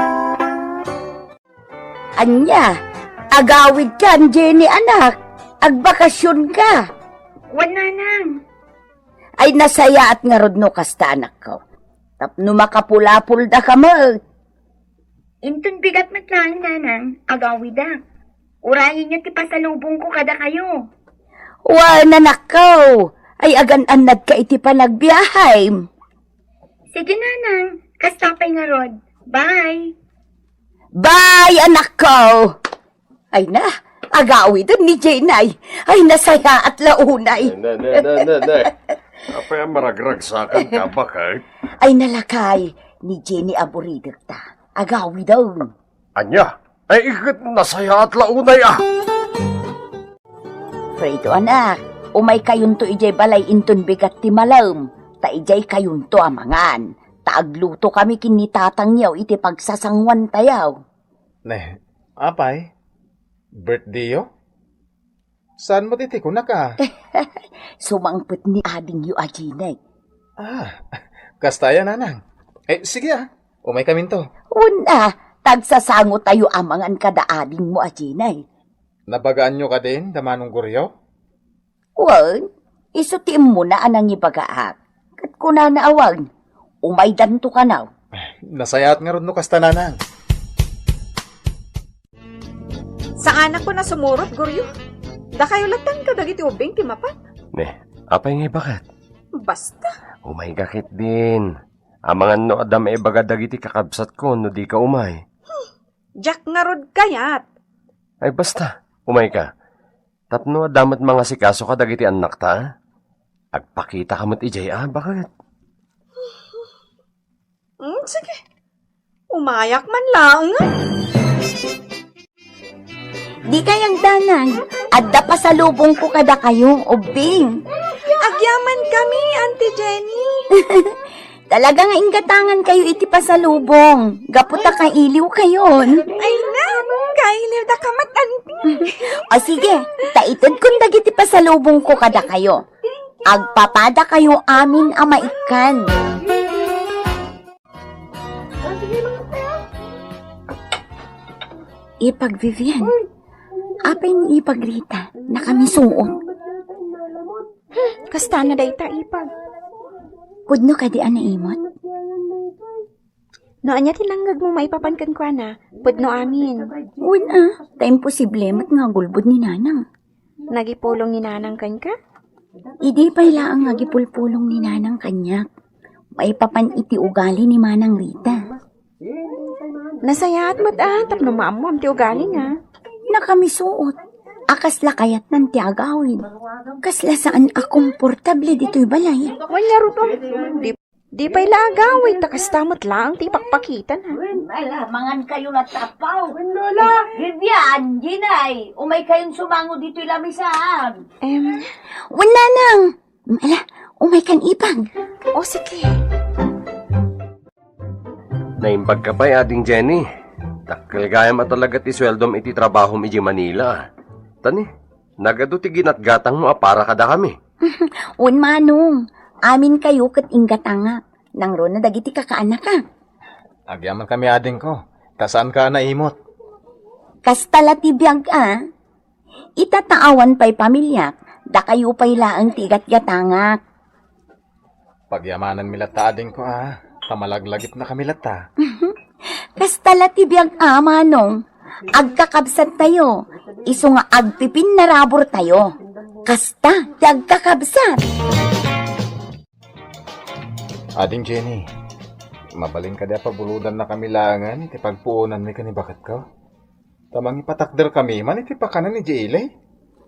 Ania? Agawidkan, Jenny, anak. Agbakasionka. Wen, nanang. Ay, nasayaat ngarud no kasta, anakko. Tapno makapulapulda ka met. Inton bigat met laeng, nanang, agawidak. Urayenyo ti pasalubongko kadakayo. Wen, anakko. Ay, agan-annadka iti panagbiahem. Sige, nanang. Kasta pay ngarud. Bye. Bye, anakko. Ay na, agawiden ni Jenny. Ay, nasayaat la unay. Ne, ne, ne, ne, ne, ne. Apay a maragragsakan ka, baket? Ay, nalakay, ni Jenny a buridekta. Agawiden. Ania? Ay, iket nasayaat la unay, a. Fredo, anak, umaykayonto idiay balay inton bigat ti malem, ta idiaykayonto a mangan. Ta aglutokami ken ni tatangyo iti pagsasanguantayo. Ne, apay? Birthdayyo? Saan met iti kunak a? Sumangpet ni adingyo a Jenny. Ah, kasta aya, nanang. Eh, sige a, umaykaminto. Wen a, ta agsasangotayo a mangan kada adingmo a Jenny. Nabagaanyo kadin da Manong Goryo? Wen, isu ti immuna a nangibagaak. Ket kunana a wen, umaydanto kano. Nasayaat ngarud no kasta, nanang. Saanakon a sumurot, Goryo. Dakayo lattan kadagiti ubbing ti mapan. Ne, apay ngay, baket? Basta. Umayka ketdin. Amangan no adda maibaga dagiti kakabsatko no dika umay. Diak ngarud kayat. Ay, basta, umayka. Tapno adda met mangasikaso kadagiti annakta, a? Agpakitaka met idiay a, baket? Hmm, sige. Umayak man laeng, a. Dikay agdanag, adda pasalubongko kadakayo, ubbing. Agyamankami, Auntie Jenny. Talaga nga inggatangankayo iti pasalubong, gapu ta kailiwkayon. Ay na, kailiwdaka met, Auntie. O sige, ta itedkon dagiti pasalubongko kadakayo. Agpapadakayo amin a maikkan. Ipag Vivian, apay ni Ipag Rita, nakamisuot. Hmm, Kastana dayta, ipag. Pudno kadi a naimot? No ania ti nangngegmo maipapan kenkuana, pudno amin. Wen a, ta imposible met nga agulbod ni Nanang. Nagipulong ni Nanang kenka? Idi pay laeng nga agipulpulong ni Nanang kaniak, maipapan iti ugali ni Manang Rita. Nasayaat met a tapno maammoam ti ugalina. Nakamisuot a kasla kayatnan ti agawid. Kasla saan a komportable ditoy balay. Wen ngarud, di, di pay la agawid, ta kasta met laeng ti ipakpakitana. Ala, mangan kayo latta, Pau. Lola! Vivian, Jinay, umay kayon sumango ditoy lamisaan. Em. Wen, Nanang! Ala, umay kan ipag. O, sige. Naimbag ka pay, Ading Jenny. Dakkel gayam a talaga ti sueldom iti trabahom iti Manila. Tani, nagadu ti ginatgatangmo a para kadakami. Wen, Manong, amin kayo ket inggatangak. Nangruna dagiti kakaanaka. Agyaman kami, adingko. Ta saan ka a naimot? Kasta la ti biag a. Ita ta awan pay pamiliak, dakayo pay laeng ti igatgatangak. Pagyamananmi latta, adingko, a, ta malaglagipnakami latta. Kasta la ti biag a, Manong. Agkakabsattayo, isu nga agpipinnaraburtayo. Kasta ti agkakabsat. Ading Jenny, mabalin kadi a pabulodannakami laengen iti pagpuonanmi ken ni baketko? Ta mangipatakderkami man iti pakanen idiay ili.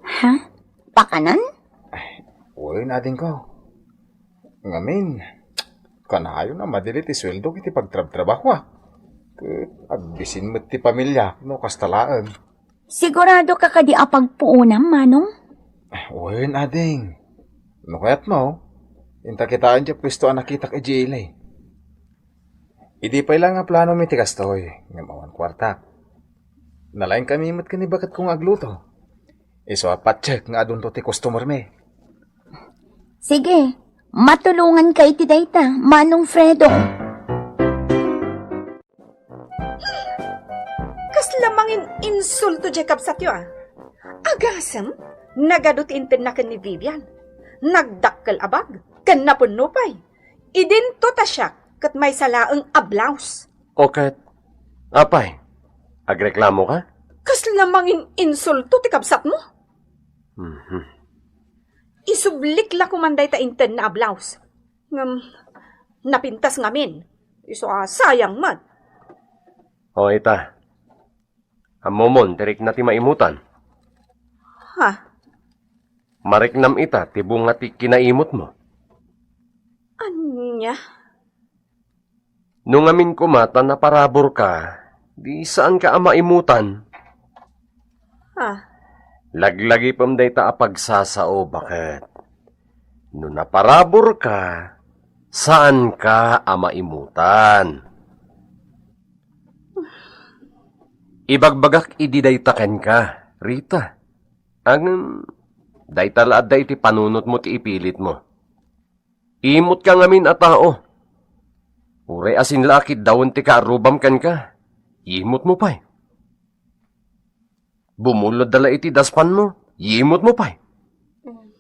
Ha? Pakanen? Wen, adingko. Ngamin, kanayon a madi ti sueldok iti pagtrabtrabahoak. Ket agbisin met ti pamiliak no kasta laeng. Sigurado ka kadi a pagpuonam, Manong? Wen, ading. No kayatmo, inta kitaen ti puesto a nakitak idiay ili. Idi pay la nga planomi ti kastoy, ngem awan kuartak. Nalaingkami met ken ni baketko nga agluto. Isu a patiek nga adunto ti customermi. Sige, matulonganka iti dayta, Manong Fredo. Kasla mangin-insulto diay kabsatyo, a. Agasem, nagadu ti intedna ken ni Vivian. Nagdakkel a bag, ken napunno pay. Idinto ta siak ket maysa laeng a blouse. O ket, apay, agreklamo ka? Kasla mangin-insulto ti kabsatmo? Mhm. Isublik la koman dayta intedna a blouse. Ngem, napintas ngamin. Isu a sayang met. O ita, ammomon ti rikna ti maimutan? Ha? Mariknam ita ti bunga ti kinaimutmo. Ania? No ngamin koma ta naparabur ka, di saan ka a maimutan. Ha? Laglagipem dayta a pagsasao, baket. No naparabur ka, saan ka a maimutan. Ibagbagak idi dayta kenka, Rita. Ngem, dayta la adda iti panunotmo ti ipilitmo. Imutka ngamin a tao. Uray asin la a kiddawen ti kaarrubam kenka, imutmo pay. Bumulodda la iti daspanmo, imutmo pay.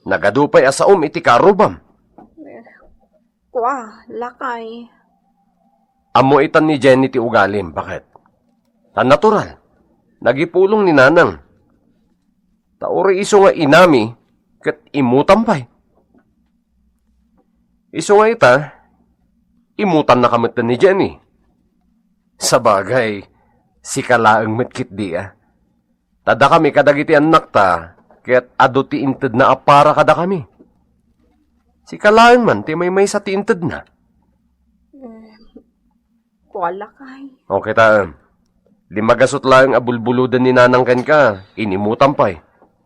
Nagadu pay a saom iti kaarrubam. Kua, lakay. Ammo itan ni Jenny ti ugalim, baket? Ta natural, nagipulong ni Nanang. Ta uray isu nga inami, ket imutam pay. Isu nga ita, imutannaka met ni Jenny. Sabagay, sika laeng met ketdi a. Ta dakami kadagiti annakta, ket adu ti intedna a para kadakami. Sika laeng man ti maymaysa ti intedna. Kua, lakay. Okay ta, em. Di magasut laeng a bulbuloden ni Nanang kenka, inimutam pay.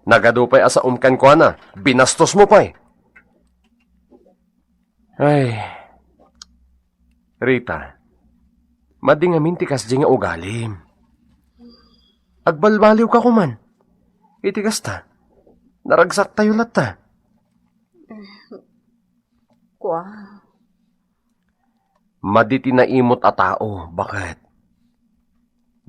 Nagadu pay a saom kenkuana, binastosmo pay. Ay, Rita, madi ngamin ti kasdi nga ugalim. Agbalbaliwka koman. Iti kasta, naragsaktayo latta. Kua. Madi ti naimut a tao, baket?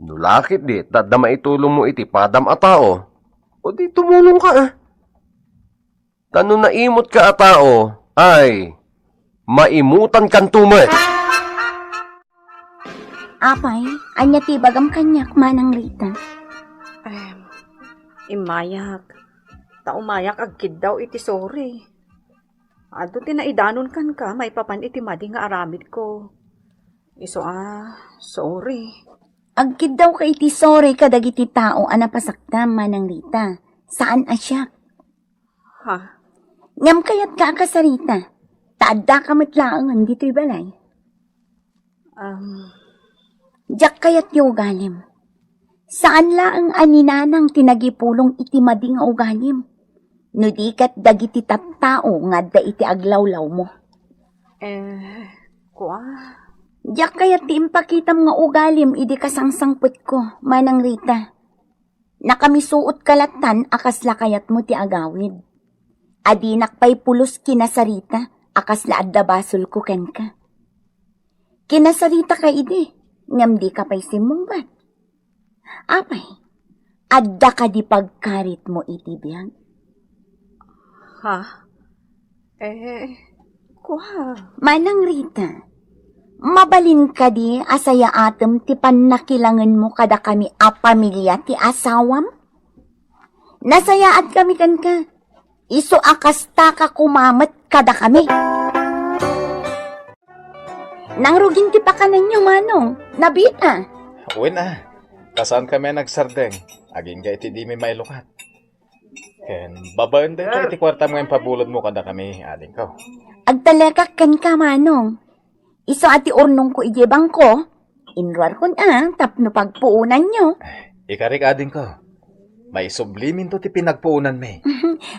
No laketdi ta adda maitulongmo iti padam a tao, o di tumulongka, a. Ta no naimutka a tao, ay, maimutankanto met. Apay, ania ti ibagam kaniak, Manang Rita? Em, immayak. Ta umayak agkiddaw iti sori. Adu ti naidanon kenka maipapan iti madi nga aramidko. Isu a, sorry. Agkiddawka iti sorry kadagiti tao a napasaktam, Manang Rita. Saan a siak. Ha? Ngem kayatka a kasarita. Ta addaka met laengen ditoy balay. Um, Diak kayat ti ugalim. Saan laeng a ni Nanang ti nagipulong iti madi nga ugalim, no di ket dagiti tattao nga adda iti aglawlawmo. Eh, kua? Diak kayat ti impakitam nga ugalim idi kasangsangpetko, Manang Rita. Nakamisuotka lattan a kasla kayatmo ti agawid. Adinak pay pulos kinasarita a kasla adda basolko kenka. Kinasaritaka idi, ngem dika pay simmungbat. Apay, adda kadi pagkaritmo iti biag? Ha? Eh, kua? Manang Rita, mabalin kadi a sayaatem ti pannakilangenmo kadakami a pamilia ti asawam? Nasayaatkami kenka. Isu a kastaka koma met kadakami. Nangrugin ti pakananyo, Manong. Nabiit a. Wen a. Ta saankami a nagsardeng. Agingga iti dimi mailukat. Ken babaen dayta iti kuartam nga impabulodmo kadakami, adingko. Agtalekak kenka, Manong. Isu a ti urnongko idiay bangko, inruarkon a tapno pagpuonanyo. Ikarik, adingko. Maisubliminto ti pinagpuonanmi.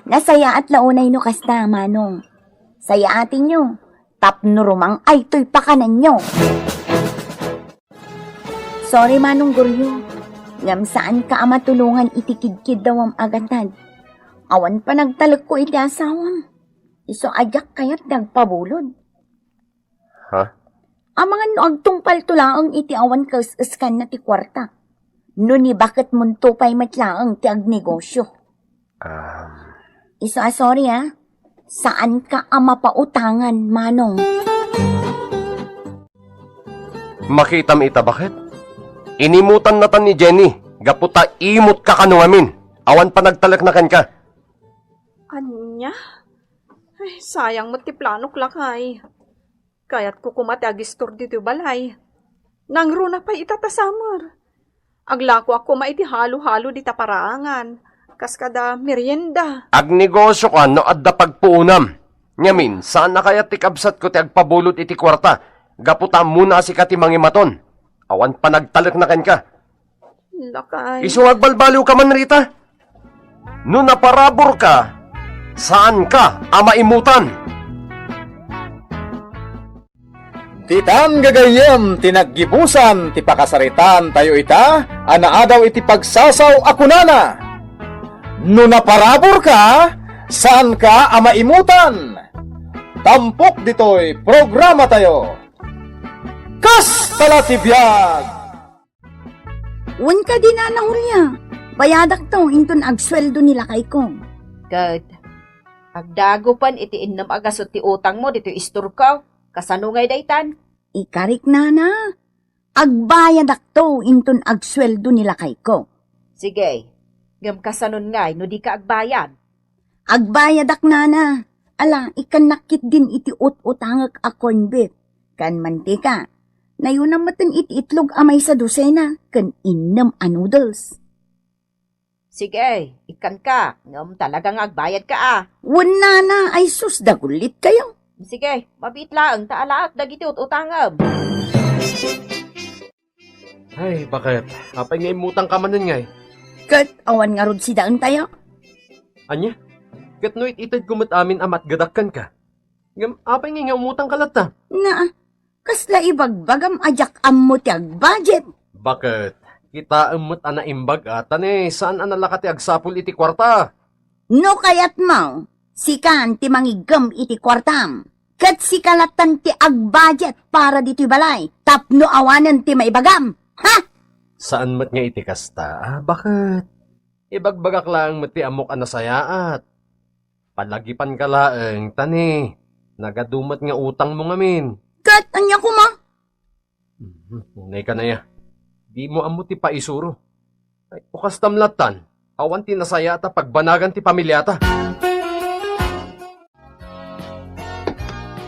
Nasayaat la unay no kasta, Manong. Sayaatenyo, tapno rumang-aytoy pakananyo. Sorry, Manong Goryo. Ngem saanka a matulongan iti kidkiddawam a gatad. Awan panagtalekko iti asawam. Isu a diak kayat ti agpabulod. Ha? Amangan no agtungpalto laeng iti awan kaes-eskanna ti kuarta. No ni baketmonto pay met laeng ti agnegosio. Um. Isu a sorry, a. Saanka a mapautangan, Manong. Makitam ita, baket? Inimutannatan ni Jenny gapu ta imutka kano ngamin. Awan panagtalekna kenka. Ania? Ay, sayang met ti planok, lakay. Kayatko koma ti agistor ditoy balay. Nangruna pay ita ta summer. Aglakoak koma iti halo-halo dita paraangan, kas kada merienda. Agnegosioka no adda pagpuonam. Ngamin, saan a kayat ti kabsatko ti agpabulod iti kuarta, gapu ta ammona a sika ti mangimaton. Awan panagtalekna kenka. Lakay. Isu nga agbalbaliwka man, Rita? No naparaburka, saanka a maimutan. Ditan gagayyem ti naggibusan ti pakasaritaan tayo ita a naadaw iti pagsasaw a kunana, "No naparaburka, saanka a maimutan." Tampok ditoy programa tayo. Kasta la ti biag! Wen kadi, Nana Julia, bayadakto inton agsueldo ni lakayko. Ket agdagupen iti innem a gasut ti utangmo ditoy istorko, kasano ngay daytan? Ikarik, Nana, agbayadakto inton agsueldo ni lakayko. Sige, ngem kasanon ngay no dika agbayad? Agbayadak, Nana. Ala, ikkannak ketdin iti ut-utangek a corn beef ken mantika. Nayonam metten iti itlog a maysa dosena ken innem a noodles. Sige, ikkanka, ngem talaga nga agbayadka a. Wen, Nana, ay sus, dagulitkayo. Sige, mabiit laeng ta alaek dagiti ut-utangem. Ay, baket, apay nga immutangka manen ngay? Ket awan ngarud sidaentayo? Ania? Ket no it-itedko met amin a matgedak kenka? Ngem apay ngay nga umutangka latta? Na, kasla ibagbagam a diak ammo ti agbudget? Baket, kitaem met a naimbag a, ta ne, saan a nalaka ti agsapul iti kuarta. No kayatmo, sikan ti mangiggem iti kuartam, ket sika lattan ti agbudget para ditoy balay tapno awanen ti maibagam. Ha? Saan met nga iti kasta, a, baket? Ibagbagak laeng met ti ammok a nasayaat. Palagipanka laeng, ta ni, nagadu met nga utangmo ngamin. Ket ania koma? Mhm, unay ka na ya. Dimo ammo ti paisuro. Ay, o kastam lattan, awan ti nasayaat a pagbanagan ti pamiliata.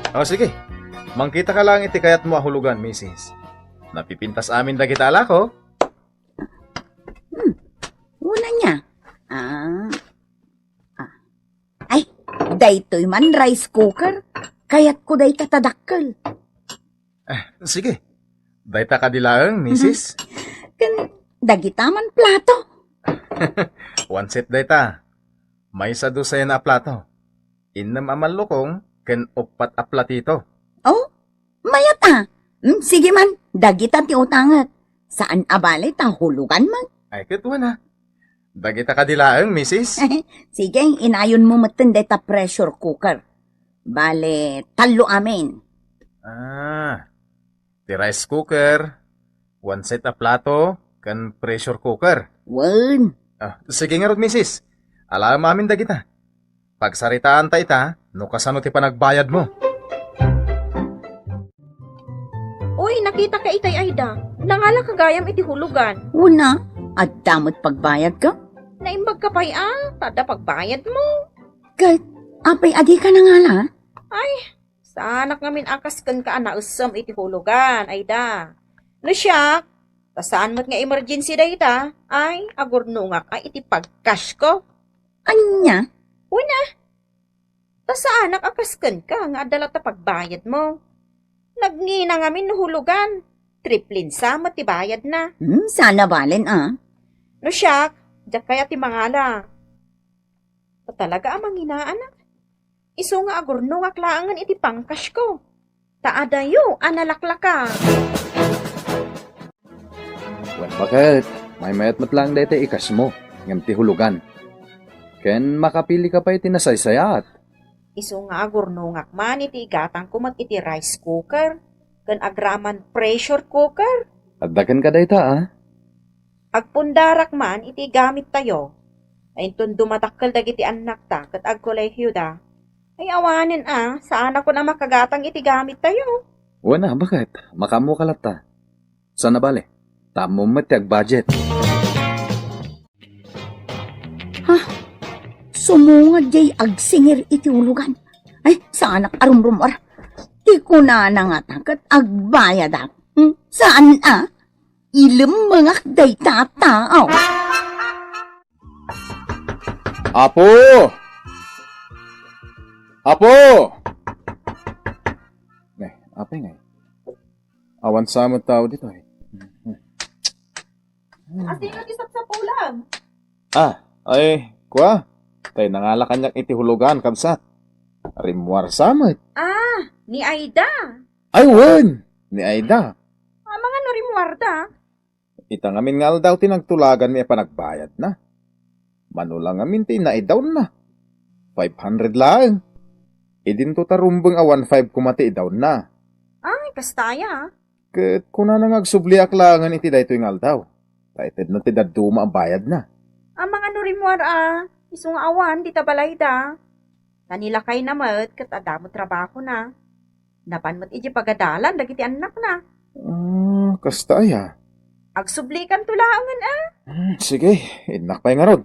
O, sige. Mangkitaka laeng iti kayatmo a hulugan, misis. Napipintas amin dagita alako. Hmm. Una niya. Ah. Ah. Ay, daytoy man rice cooker. Kayatko dayta ta dakkel. Eh, sige. Dayta kadi laeng, misis. Ken dagita man plato. One set dayta. Maysa dosen a plato. Innem a mallukong ken uppat a platito. Oh, mayat a. Hmm, sige man, dagita ti utangek. Saan a bale ta hulugan man. Ay, ket wen a. Dagita kadi laeng, misis. Sige, inayonmo metten dayta pressure cooker. Bale, tallo amin. Ah, ti rice cooker, one set a plato, ken pressure cooker. Wen. Ah, sige ngarud, misis. Alaem amin dagita. Pagsaritaanta ita no kasano ti panagbayadmo. Uy, nakitaka itay, Aida. Nangalaka gayam iti hulugan. Una, adda met pagbayadka? Naimbagka pay a, ta adda pagbayadmo. Ket, apay a dika nangala? Ay, saanak ngamin a kas kenka a naessem iti hulugan, Aida. No siak, ta saan met nga emergency dayta, ay, agurnongak a iti pag-cash ko. Ania? Wen a. Ta saanak a kas kenka nga adda latta pagbayadmo. Nagngina ngamin no hulugan, triplinsa met ti bayadna. Hmm, saan a balen a. No siak, diak kayat ti mangala. Ta talaga a manginaanak. Isu nga agurnongak laengen iti pangkashko. Ta adayo a nalaklaka. Wen, baket, maymayat met laeng daytoy ikashmo, ngem ti hulugan. Ken makapilika pay ti nasaysayaat. Isu nga agurnongak man iti igatangko met iti rice cooker ken agraman pressure cooker. Adda kenka dayta, a? Agpundarak man iti gamittayo. Inton dumadakkel dagiti annakta ket agkolehioda, ay awanen a, saanakon a makagatang iti gamittayo. Wen a, baket, makaammoka latta. Saan a bale, ta ammom met ti agbudget. Ha? Sumungad jay agsingir iti hulugan. Ay, saanak a rumrumuar. Ti kunana ngata ket agbayadak. Hmm? Saan a? Ilemmengak dayta a tao. Apo! Apo! Ne, apay ngay? Awan sa met tao ditoy. Asino ti sapsapulam? Ah, ay, kua. Tay nangala kaniak iti hulugan, kabsat. Rimmuar sa met. Ah, ni Aida. Ay, wen! Ni Aida. Amangan no rimmuarda? Ita ngamin nga aldaw ti nagtulaganmi a panagbayadna. Mano la ngamin ti naidawnna. Five hundred laeng. Idinto ta rumbeng a one five koma ti idawnna. Ay, kasta aya. Ket kunana nga agsubliak laengen iti daytoy nga aldaw. Ta itedna ti dadduma a bayadna. Amangan no rimmuar a, isu nga awan dita balayda. Ta ni lakayna met ket adda met trabahona. Napan met idiay pagadalan dagiti annakna. Ah, kasta aya? Agsublikanto laengen a. Hmm, sige, innak pay ngarud.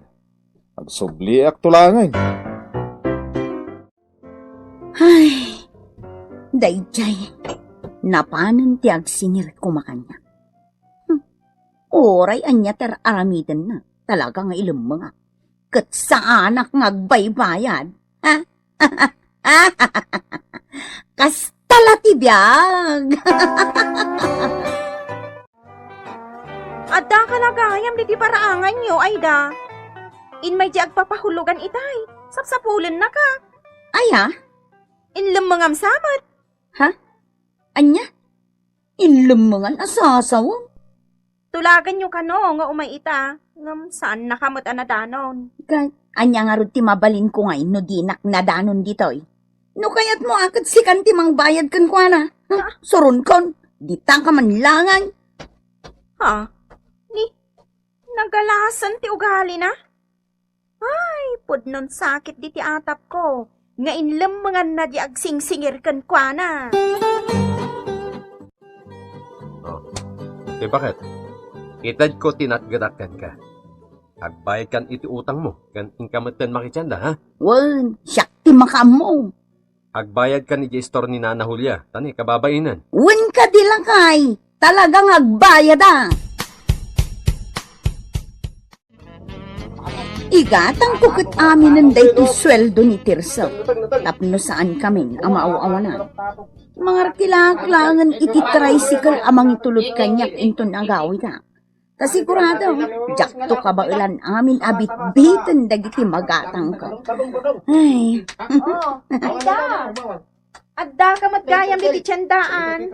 Agsubliakto laengen. Ay, daydiay, napanen ti agsingir koma kaniak. Hmm, uray ania ti ar-aramidenna, talaga nga ilemmengak. Ket saanak nga agbaybayad. Ha? Kasta la ti biag. Addaka la gayam ditoy paraanganyo, Aida. Immay di agpapahulugan itay, sapsapulennaka. Aya? Inlemmengam sa met. Ha? Ania? Inlemmengan a sasawem? Tulaganyo kano nga umay ita, ngem saannaka met a nadanon. Ket ania ngarud ti mabalinko ngay no dinak nadanon ditoy? No kayatmo a ket sikan ti mangbayad kenkuana. Hm, ah, suronkon, ditaka man laengen. Ha? Ni, nagalasen ti ugalina? Ay, pudnon sakit diti atapko, nga inlemmenganna di agsingsingir kenkuana. Oh. Ti baket, itedko ti natgedak kenka. Agbayadkan iti utangmo, ken inka metten makitienda, ha? Wen, siak ti makaammo. Agbayadkan idiay istor ni Nana Julia, ta ni kababainen. Wen kadi lakay, talaga nga agbayada. Igatangko ket aminen daytoy sueldo ni Tirso tapno saan kamin a maaw-awanan. Mangarkilak laengen iti tricycle a mangitulod kaniak inton agawida. Ta sigurado, diakto kabaelan amin a bitbiten dagiti magatangko. Ay. Oh, Aida! Addaka met gayam ditoy tiendaan.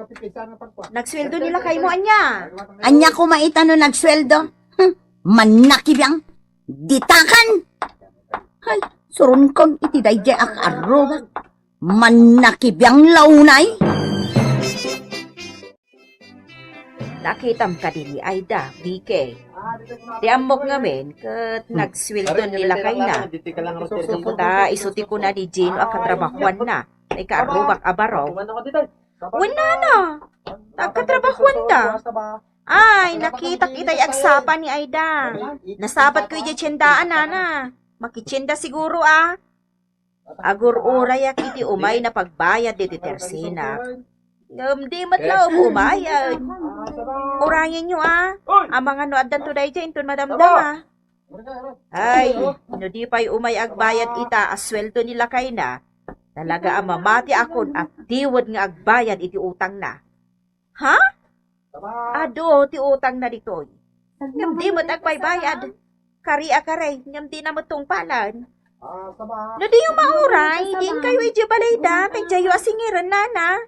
Nagsueldo ni lakaymo ania? Ania koma ita no nagsueldo? Hmm, mannakibiang. Ditakan! Ay, suronkon iti daydiay a kaarrubak. Mannakibiang la unay. Nakitam kadi ni Aida, B K? Ti ammok ngamin ket nagsueldo ni lakayna. Gapu ta isu ti kuna ni Gino a katrabahuanna, ti kaarrubak a barog. Wen, nana, agkatrabahuanda. Ay, nakitak itay agsapa ni Aida. Nasabatko idiay tiendaan, nana. Makitienda siguro, a. Agur-urayak iti umay na pagbayad ditoy tersinak. Ngem di met laeng umayad. Urayenyo, a. Amangan no addanto daydiay inton madamdama. Ay, no di pay umay agbayad ita a sueldo ni lakayna, talaga a mamatiakon a tiwed nga agbayad iti utangna. Ha? Adu ti utangna ditoy. Ngem di met agbaybayad. Kari a kari, ngem dina met tungpalan. No diyo mauray, diin kayo idiay balayda, tay diayo a singiren, nana.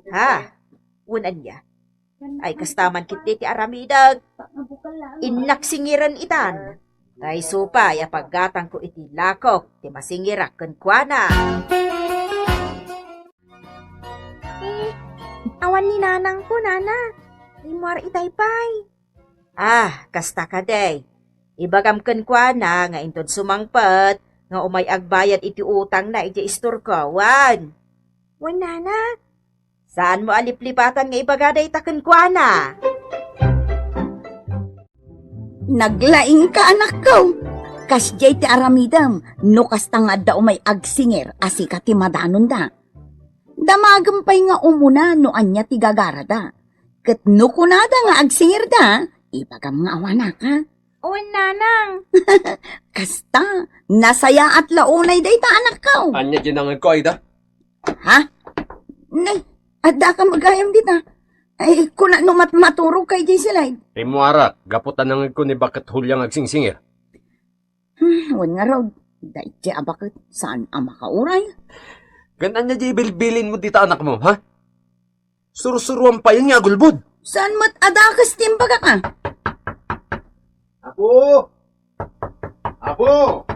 Ha? Wen ania? Ay, kasta man ketdi ti aramidek. Innak singiren itan. Tay supay a paggatangko iti lakok ti masingirak kenkuana. Eh, awan ni nanangko, nana. Rimmuar itay pay. Ah, kasta kadi. Ibagam kenkuana nga inton sumangpet nga umay agbayad iti utangna idiay istorko, wen. Wen, nana. Saanmo a liplipatan nga ibaga dayta kenkuana. Naglaingka, anakko. Kasdiay ti aramidem no kasta nga adda umay agsingir a sika ti madanonda. Damagem pay nga umuna no ania ti gagarada. Ket no kunada nga agsingirda, ibagam nga awanak, ha? Wen, nanang. Kasta, nasayaat la unay dayta, anakko. Ania diay nangegko, Aida? Ha? Nay, addaka met gayam dita. Ay, kuna no mat-, maturogka idiay silay. Rimmuarak, gapu ta nangegko ni Baket Julia nga agsingsingir. Hmm, wen ngarud, daydiay a baket, saan a makauray? Ken ania diay bilbilinmo dita, anakmo, ha? Sursuruam payen nga agulbod. Saan met a dakes ti imbagak, a? Apo! Apo!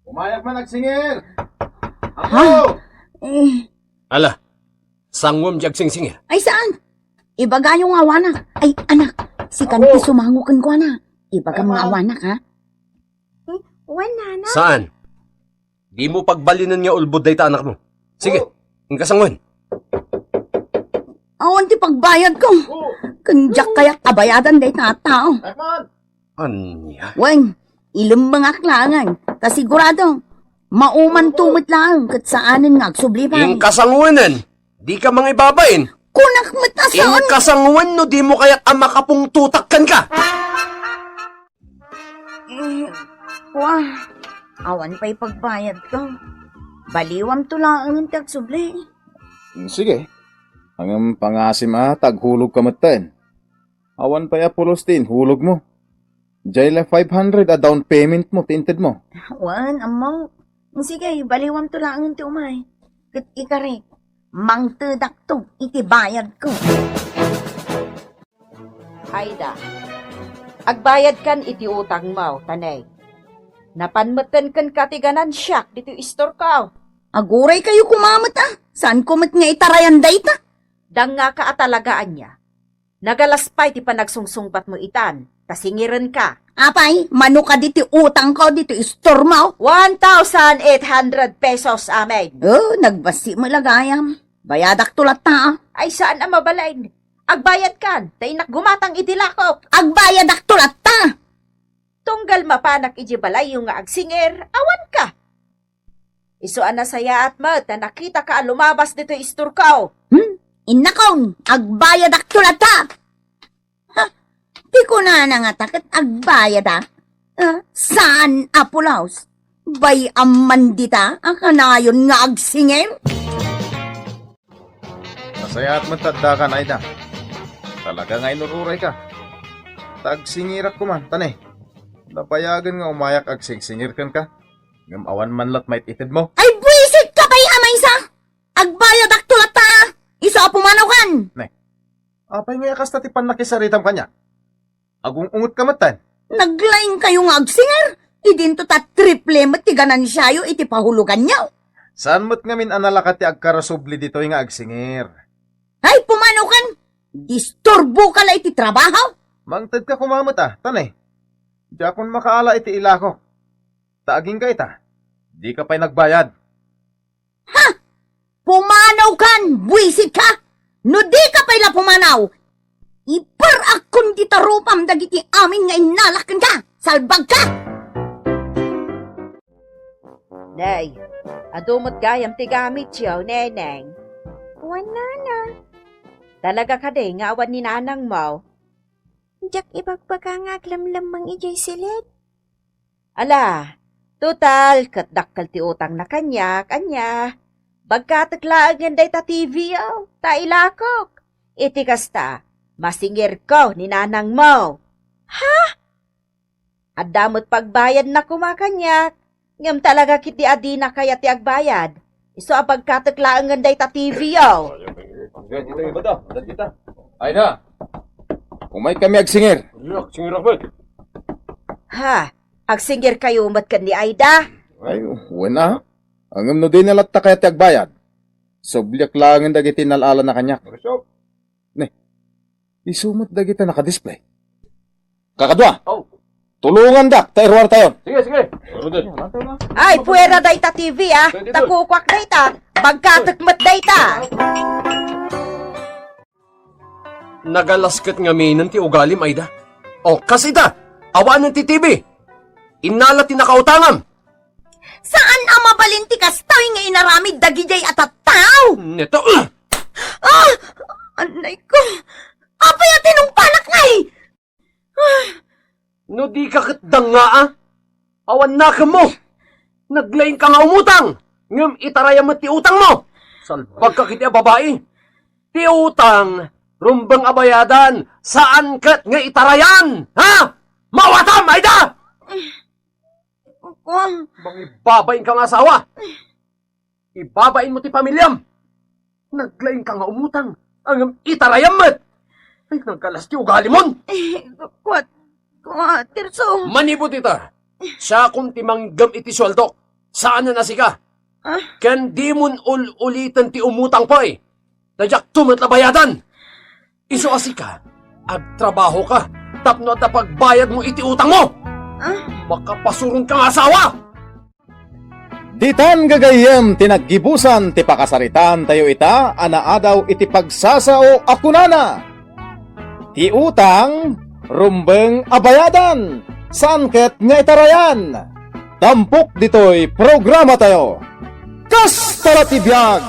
Umayak man agsingir! Apo! Ha? Eh. Ala, sanguem diay agsingsingir. Ay, saan? Ibagayo nga awanak. Ay, anak, sikan ti sumango kenkuana. Ibagam nga awanak, ha? Eh, wen, nana. Saan? Dimo pagbalinen nga ulbod dayta anakmo. Sige, inka sanguem. Awan ti pagbayadko. Ken diak kayat a bayadan dayta a tao. Ania? Wen, ilemmengak laengen, ta sigurado, maumanto met laeng ket saanen nga agsubli pay. Inka sanguenen, dika mangibabain. Kunak met a saan. Inka sanguem no dimo kayat a makapungtotak kenka. Eh, wa, awan pay pagbayadko. Baliwamto laengen ti agsubli. Sige. Ngem pangasim a, ta aghulogka metten. Awan pay a pulos ti inhulogmo. Diay la five hundred a down payment mo ti intedmo. Wen, ammo. Sige, baliwamto laengen ti umay. Ket ikarik, mangtedakto iti bayadko. Aida, agbayadkan iti utangmo, ta nay. Napan metten kenka ti ganansiak ditoy istorko. Aguraykayo koma met a, saanko met nga itarayan dayta. Dangngaka a talaga ania. Nagalas pay ti panagsungsungbatmo itan, ta singirenka. Apay, mano kadi ti utangko ditoy istormo? One thousand eight hundred pesos amin. Oh, nagbassit met la gayam. Bayadakto latta, ah. Ay, saan a mabalin? Agbayadkan, ta innak gumatang iti lakok. Agbayadakto latta. Tunggal mapanak iti balayyo nga agsingir, awanka. Isu a nasayaat met ta nakitaka a lumabas ditoy istorko. Hmm? Innakon, agbayadakto latta. Ha? Ti kunana nga ta ket agbayada? Ah, saan a pulos? Bay-am man dita a kanayon nga agsingir? Nasayaat met ta addakan, Aida. Talaga nga inur-urayka. Ta agsingirak koma, ta ne, nabayagen nga umayak agsingsingir kenka, ngem awan man la't maited-itedmo. Ay, buisitka pay a maysa! Agbayadakto latta! Isu a pumanawkan! Ne, apay ngay a kasta ti pannakisaritam kaniak? Agung-ungetka metten. Naglaingkayo nga agsingir? Idinto ta triple met ti ganansiayo iti pahuloganyo. Saan met ngamin a nalaka ti agkarasubli ditoy nga agsingir? Ay, pumanawkan! Disturboka la iti trabaho! Mangtedka koma met, a, ta ne, diakon makaala iti ilako. Ta agingga ita, dika pay nagbayad. Ha? Pumanawkan, buisitka! No dika pay la pumanaw, iparakkon dita rupam dagiti amin nga innalak kenka! Salbagka! Nay, adu met gayam ti gamityo, Neneng. Wen, Nanang. Talaga kadi nga awan ni nanangmo? Diak ibagbaga nga aglemlemmeng idiay siled. Ala, total, ket dakkel ti utangna kaniak, ania? Bagkatek laengen dayta T V-yo, ta ilakok. Iti kasta, masingirko ni nanangmo. Ha? Adda met pagbayadna koma kaniak, ngem talaga ketdi a dina kayat ti agbayad. Isu a bagkatek laengen dayta T V-yo. Sige, dita, iba da, dita. Aida, umay kami agsingir. Ayak, singir met. Ha? Agsingirkayo met ken ni Aida? Ay, wen a. Ngem no dina latta kayat ti agbayad, subliak laengen dagiti nal-alana kaniak. Marisok. Ne, isu met dagita nakadisplay. Kakadua, oh, tulongandak ta iruartayon. Sige, sige. Ay, puera dayta T V, ah. Pwede ta to. Kukuak dayta. Bagkatek met dayta. Nagalas ket ngaminen ti ugalim, Aida. O, kas ita, awanen ti T V. Innala ti nakautangam. Saan a mabalin ti kastoy nga inaramid dagidiay a tattao? Neto, uh! Ah! Anay ko! Apay a tinungpanak ngay? Ah! No di ka ket dangngaa, awan nakemmo. Naglaing ka nga umutang, ngem itarayam met ti utangmo. Salbag ka kiti a babai. Ti utang, rumbeng a bayadan, saan ket nga itarayan, ha? Mawatam, Aida! Kuan. Mangibabain ka nga asawa. Ibabain mo ti pamiliam. Naglaing ka nga umutang, ngem itarayam met. Ay, nagkalas ti ugalimon. Eh, kuat, kuat, Tirso. Manipud ita, siakon ti manggem iti sueldok. Saanen a sika. Ah? Ken dimon ul-uliten ti umutang pay. Ta diakto met la bayadan. Isu a sika, agtrabahoka tapno adda pagbayadmo iti utangmo. Ah? Makapasuron ka nga asawa! Ditan gagayyem ti naggibusan ti pakasaritaan tayo ita a naadaw iti pagsasao a kunana, "Ti utang, rumbeng a bayadan, saan ket nga itarayan." Tampok ditoy programa tayo. Kasta la ti biag!